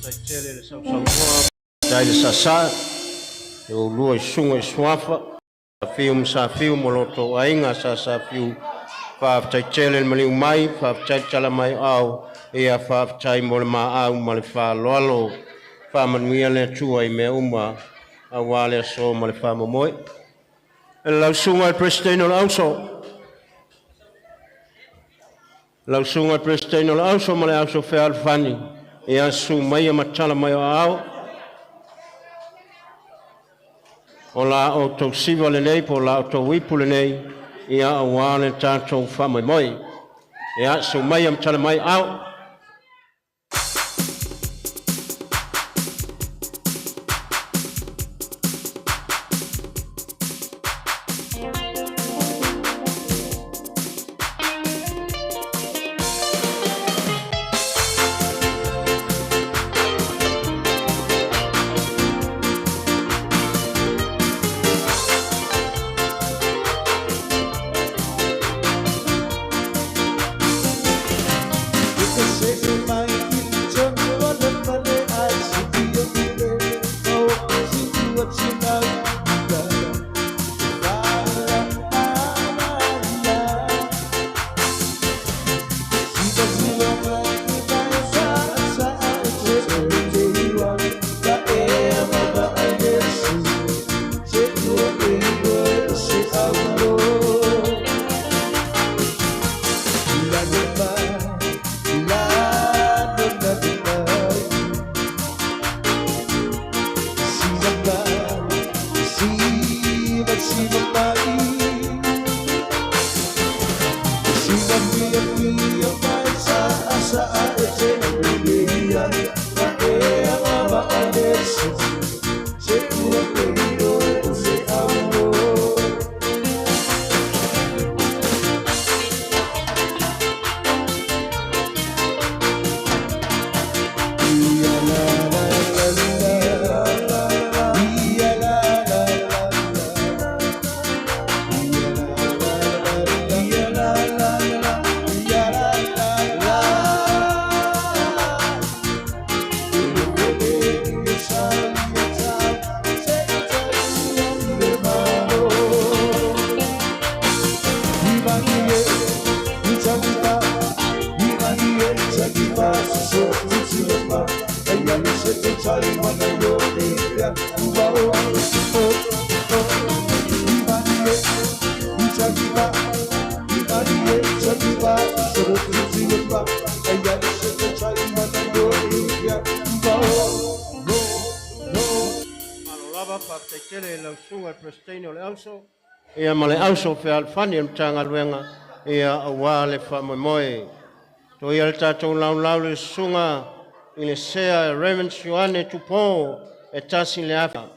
Faafetai tele i le sausaunoa, faafetai le sasa i oulua i susuga i Suafa, Safiu ma Safiu ma lo outou aiga Sa Safiu. Faafetai tele le maliu mai, faafetai le tala mai o au, ia faafetai mo le maau ma le faaaloalo. Faamanuia le Atua i mea uma aua le aso ma le faamoemoe. Lau Susuga i le Peresetene o le Auso, lau Susuga i le Peresetene o le Auso ma le Auso Fealofani, ia susu maia ma tala mai o aao, o la outou siva lenei po o la outou ipu lenei, ia aua le tatou faamoemoe. Ia, susu maia ma tala mai ao. Malo lava, faafetai tele i lau Susuga i le Peresetene o le Auso, ia ma le Auso Fealofani o le Matagaluega, ia aua le faamoemoe. Toia le tatou laulau le susuga i le Sea Reverend Ioane Tupo e 1,000.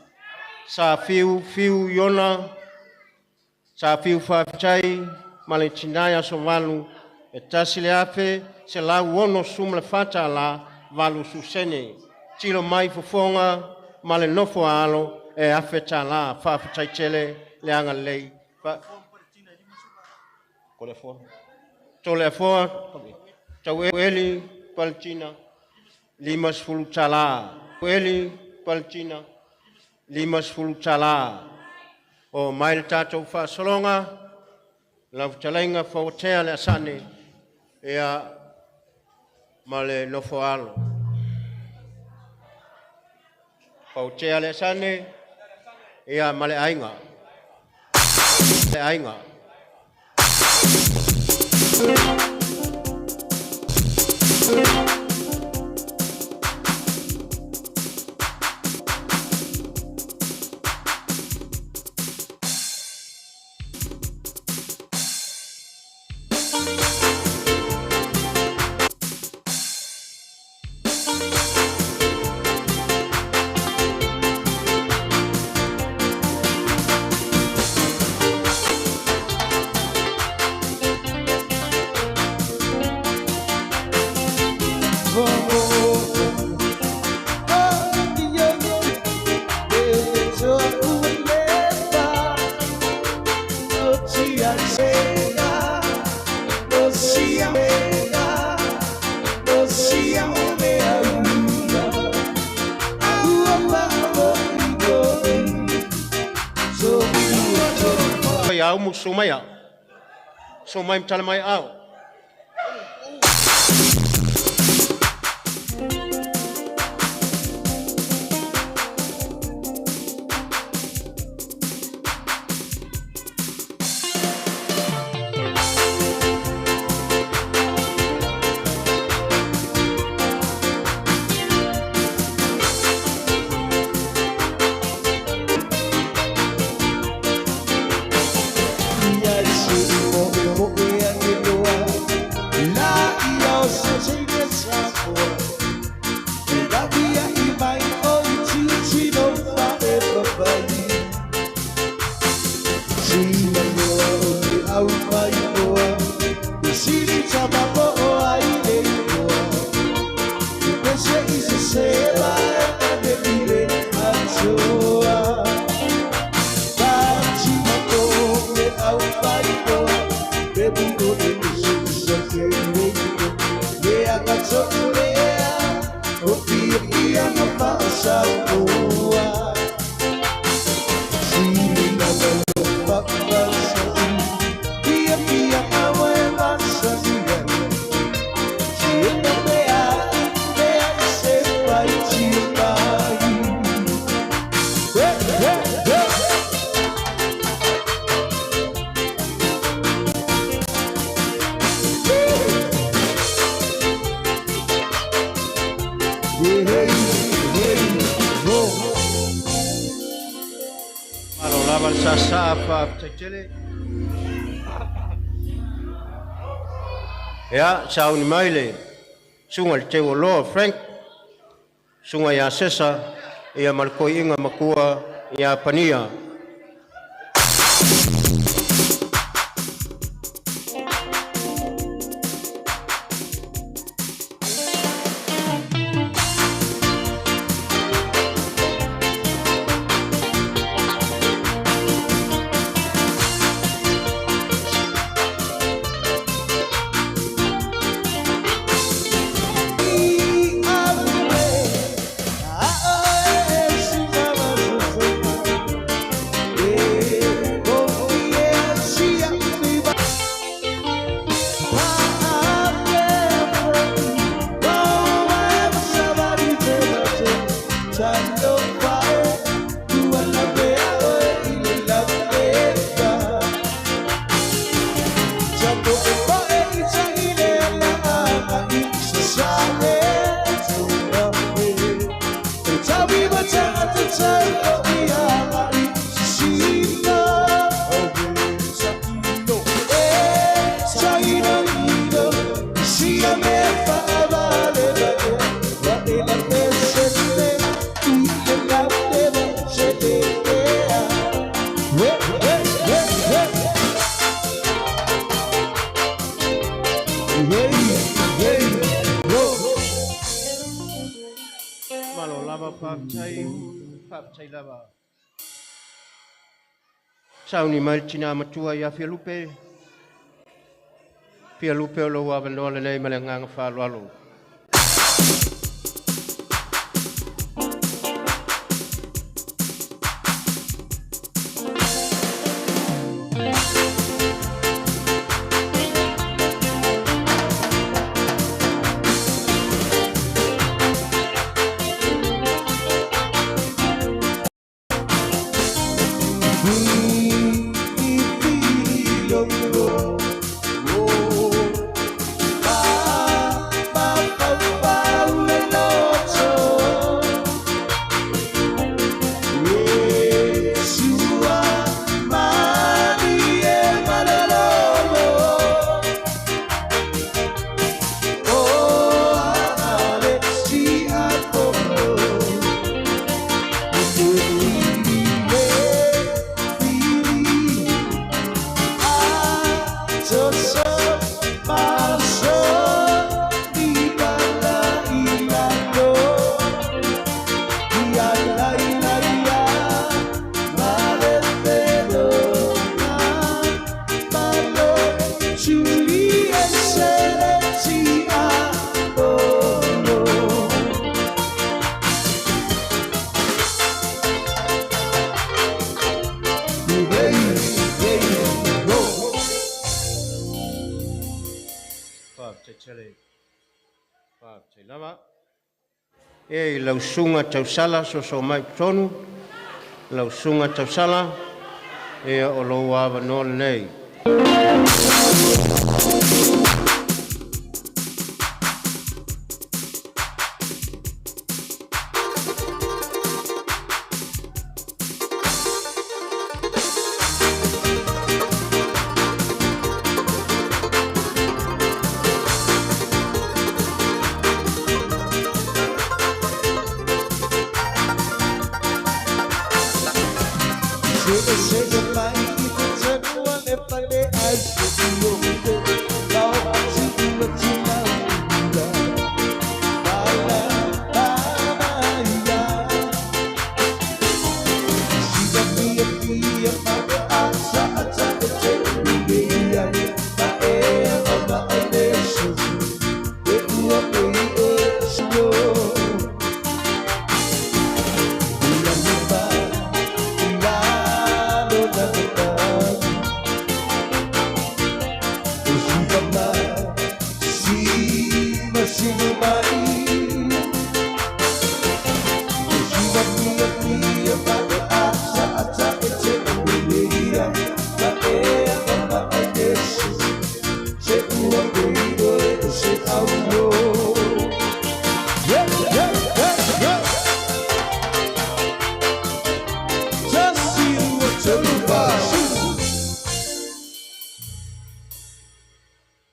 Sa fiu fiu Iona, sa fiu faafetai ma le tinai aso 8 e 1,164 tala 80 sene. Tilo mai fofoga ma le nofo a alo e $1,000. Faafetai tele le agalelei. Toleafoa Taueli Paletina, $50. Eli Paletina, $50. O mai le tatou faasologa, lau fetalaiga Fauatea Leasani ia ma le nofo a alo. Fauatea Leasani ia ma le aiga. Le aiga. Ia umu sumaia. Sumai matala mai ao. Malo lava le sasa faafetai tele. Ia, sauni mai le susuga i le Teualoa Frank, susuga ia Sesa, ia ma le koiiga makua ia Pania. Faafetai, faafetai lava. Sauni mai le tinā matua ia Fialupe. Fialupe o lou avanoa lenei ma le agaga faaaloalo. Faafetai tele. Faafetai lava. E i lau susuga Tausala soso mai i totonu, lau susuga Tausala, ia o lou avanoa lenei.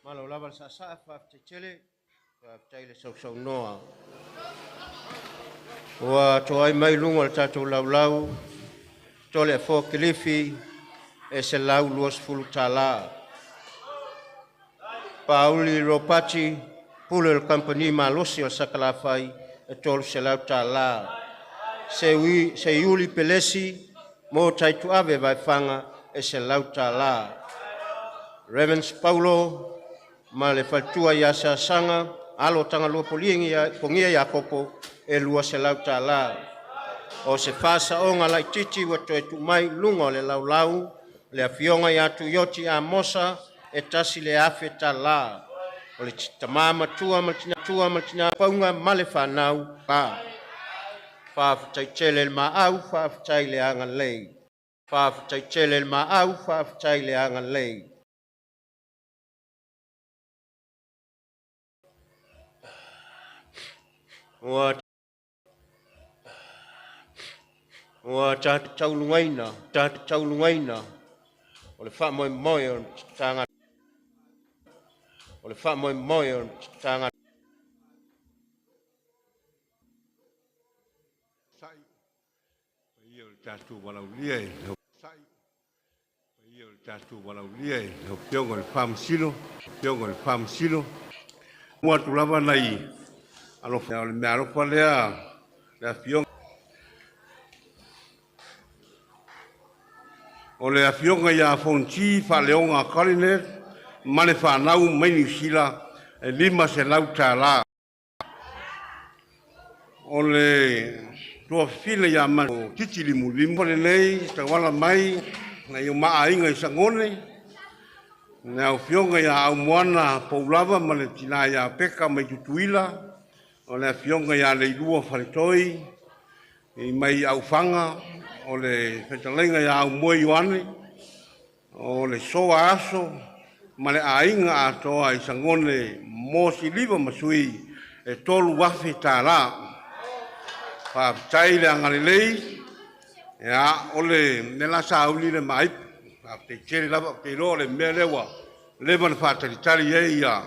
Malo lava le saasaa, faafetai tele, faafetai le sausaunoa. Ua toai mai luga o le tatou laulau, Toleafoa Kilifi e $120. Pauli Ropati, pule o le kamupani malosi o Sakalafai e $300. Seiuli Pelesi mo Taituave Vaifanga e $100. Reverend Paulo ma le faletua ia Sasaga, alo o Tagaloa Pogia Iakopo e $200. O se faasaoga laitiiti ua toe tuu mai i luga o le laulau, le afioga ia Tuioti Amosa e $1,000. O le tama matua ma le tina tua ma le tina pauga ma le fanau pa. Faafetai tele le maau, faafetai le agalelei. Faafetai tele le maau, faafetai le agalelei. Ua taulugaina, taulugaina o le faamoemoe o le taga, o le faamoemoe o le taga. Sa'i paia o le tatou valaaulia i lau sa'i paia o le tatou valaaulia i lau Afioga i le Faamasino, Afioga i le Faamasino. Ua atu lava nai alofa o le meaalofa lea le afioga. O le afioga ia Fonoti Faaleoga Colinet ma le fanau mai Niu Sila e $500. O le tuafafine ia ma Titi Limulimu lenei tauala mai nai o maaiga i Sagone, le afioga ia Aumoana Poulava ma le tina ia Peka mai Tutuila, o le afioga ia Leilua Faletoi i mai Aufaga, o le fetalaiga ia Aumoe Ioane, o le soa aso ma le aiga atoa i Sagone mo siliva ma sui e $3,000. Faafetai le agalelei, ia o le mea la sauni le maaipu. Faafetai tele lava, ou te iloa o le mea lea ua leva ona faatalitali ai ia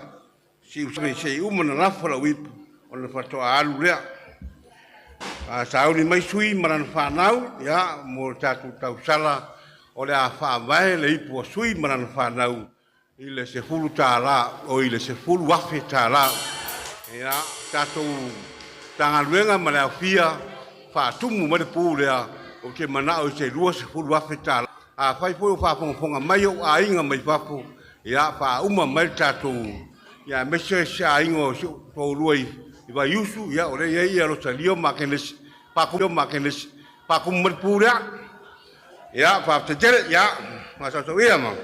siu se i uma na lafo lau ipu ona faatoa alu lea. Sauni mai sui ma lana fanau, ia mo le tatou tausala o le a faavae le ipu a sui ma lana fanau i le $10 o i le $10,000. Ia tatou Matagaluega ma le aofia faatumu mai le pu lea, ou te manao i se $20,000. Afai foi o faafogafoga mai ou aiga mai fafo, ia faauma mai le tatou, ia aemaise se aiga o si ou toalua i Vaiusu, ia o lea e i ai ia Rosalio ma Akenesi, Akenesi, faatumu mai le pu lea. Ia faafetai tele, ia masausau ia ma.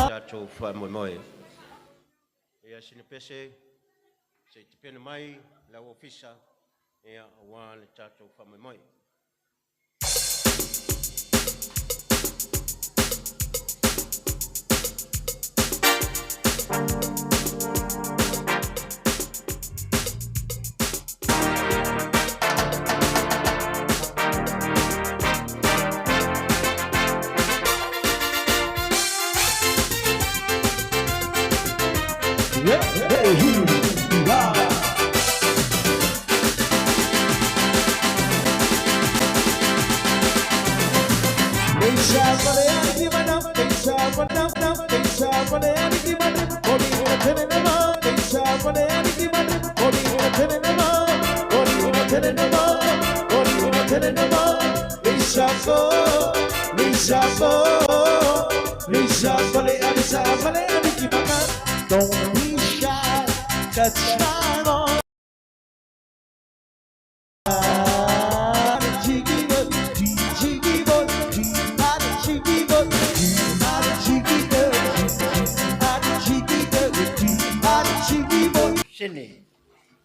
Tatou faamoemoe. Ia sina pese se i tapena mai lau ofisa, ia aua le tatou faamoemoe. Don't be shy, touch my arm. Sene.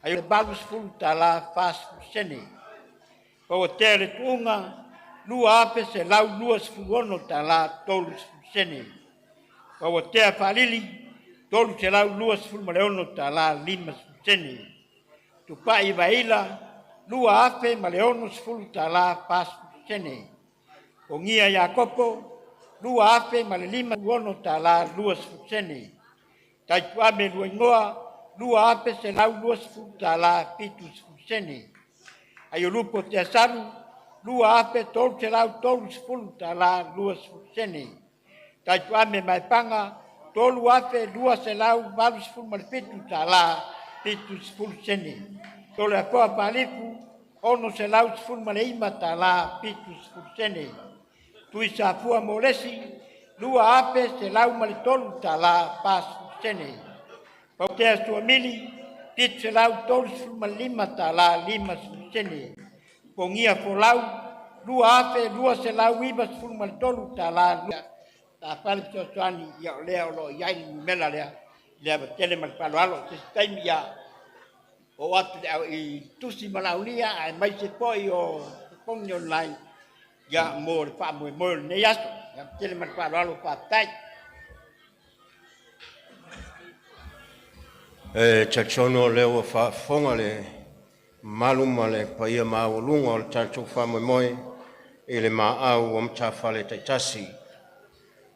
Ai le $80 40 sene. Pauatea le tuuga $2,126 30 sene. Pauatea faalili $326 tala 50 sene. Tupai Vaila $2,060 tala 40 sene. Pogia Iakopo $2,056 tala 20 sene. Taituame Luainoa, $2,120.70. Aiolupo Tiasalu, $2,330.20. Taituame Maepaga, $3,287.70. Toleafoa Faalifu, $619.70. Tuisafua mo lesi, $2,103.40. Pautea Suamili, $735.50. Pogia Folau, $2,293.00. Tafale fesoasoani ia o lea o lo o i ai le numera lea i le ava tele ma le faaaloalo. O se isi taimi ia oo atu i tusi valaaulia aemaise foi o totogi online ia mo le faamoemoe o lenei aso. Le ava tele ma le faaaloalo, faafetai. E talitonu o lea ua faafofoga le mamalu ma le paia maualuga o le tatou faamoemoe i le maau o matafale taitasi.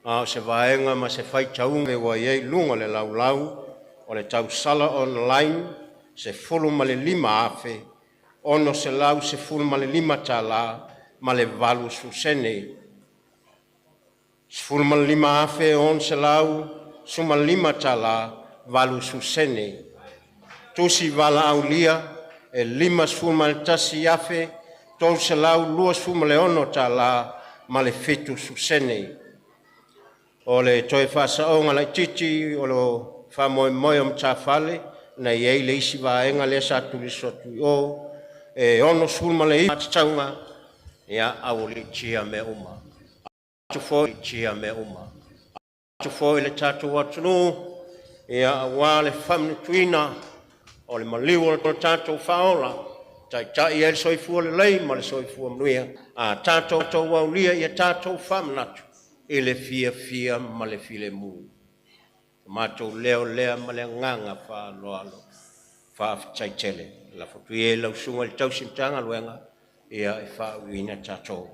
A o se vaega ma se faitauga ua i ai i luga o le laulau o le tausala online $15,615 ma le 80 sene. $15,615 80 sene. Tusi valaaulia e $51,326 tala ma le 70 sene. O le toe faasaoga laitiiti o le faamoemoe o matafale na i ai le isi vaega lea sa tuliso atu i o e 69 faatatauga ia aualiitia mea uma. Atu foi tia mea uma. Atu foi le tatou atunuu ia aua le faamanatuina o le maliu o le tatou faaola, taitai ai le soifua lelei ma le soifua manuia, a tatou aulia ia tatou faamanatu i le fiafia ma le filemu. O matou leo lea ma le agaga faaaloalo. Faafetai tele. Lafo atu ia i lau susuga i le tausi Matagaluega ia e faauuina tatou.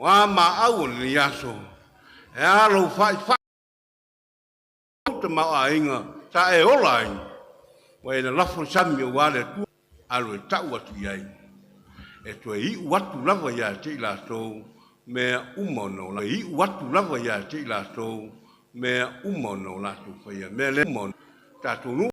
O a maau o lenei aso, e a lou faifai tamaoaiga sa e ola ai, ua e lalafo le sami aua le Atua, alu e tau atu i ai, e toe iu atu lava ia te i latou mea uma ona o iu atu lava ia te i latou mea uma ona o latou faia. Mea lea uma tatou nuu.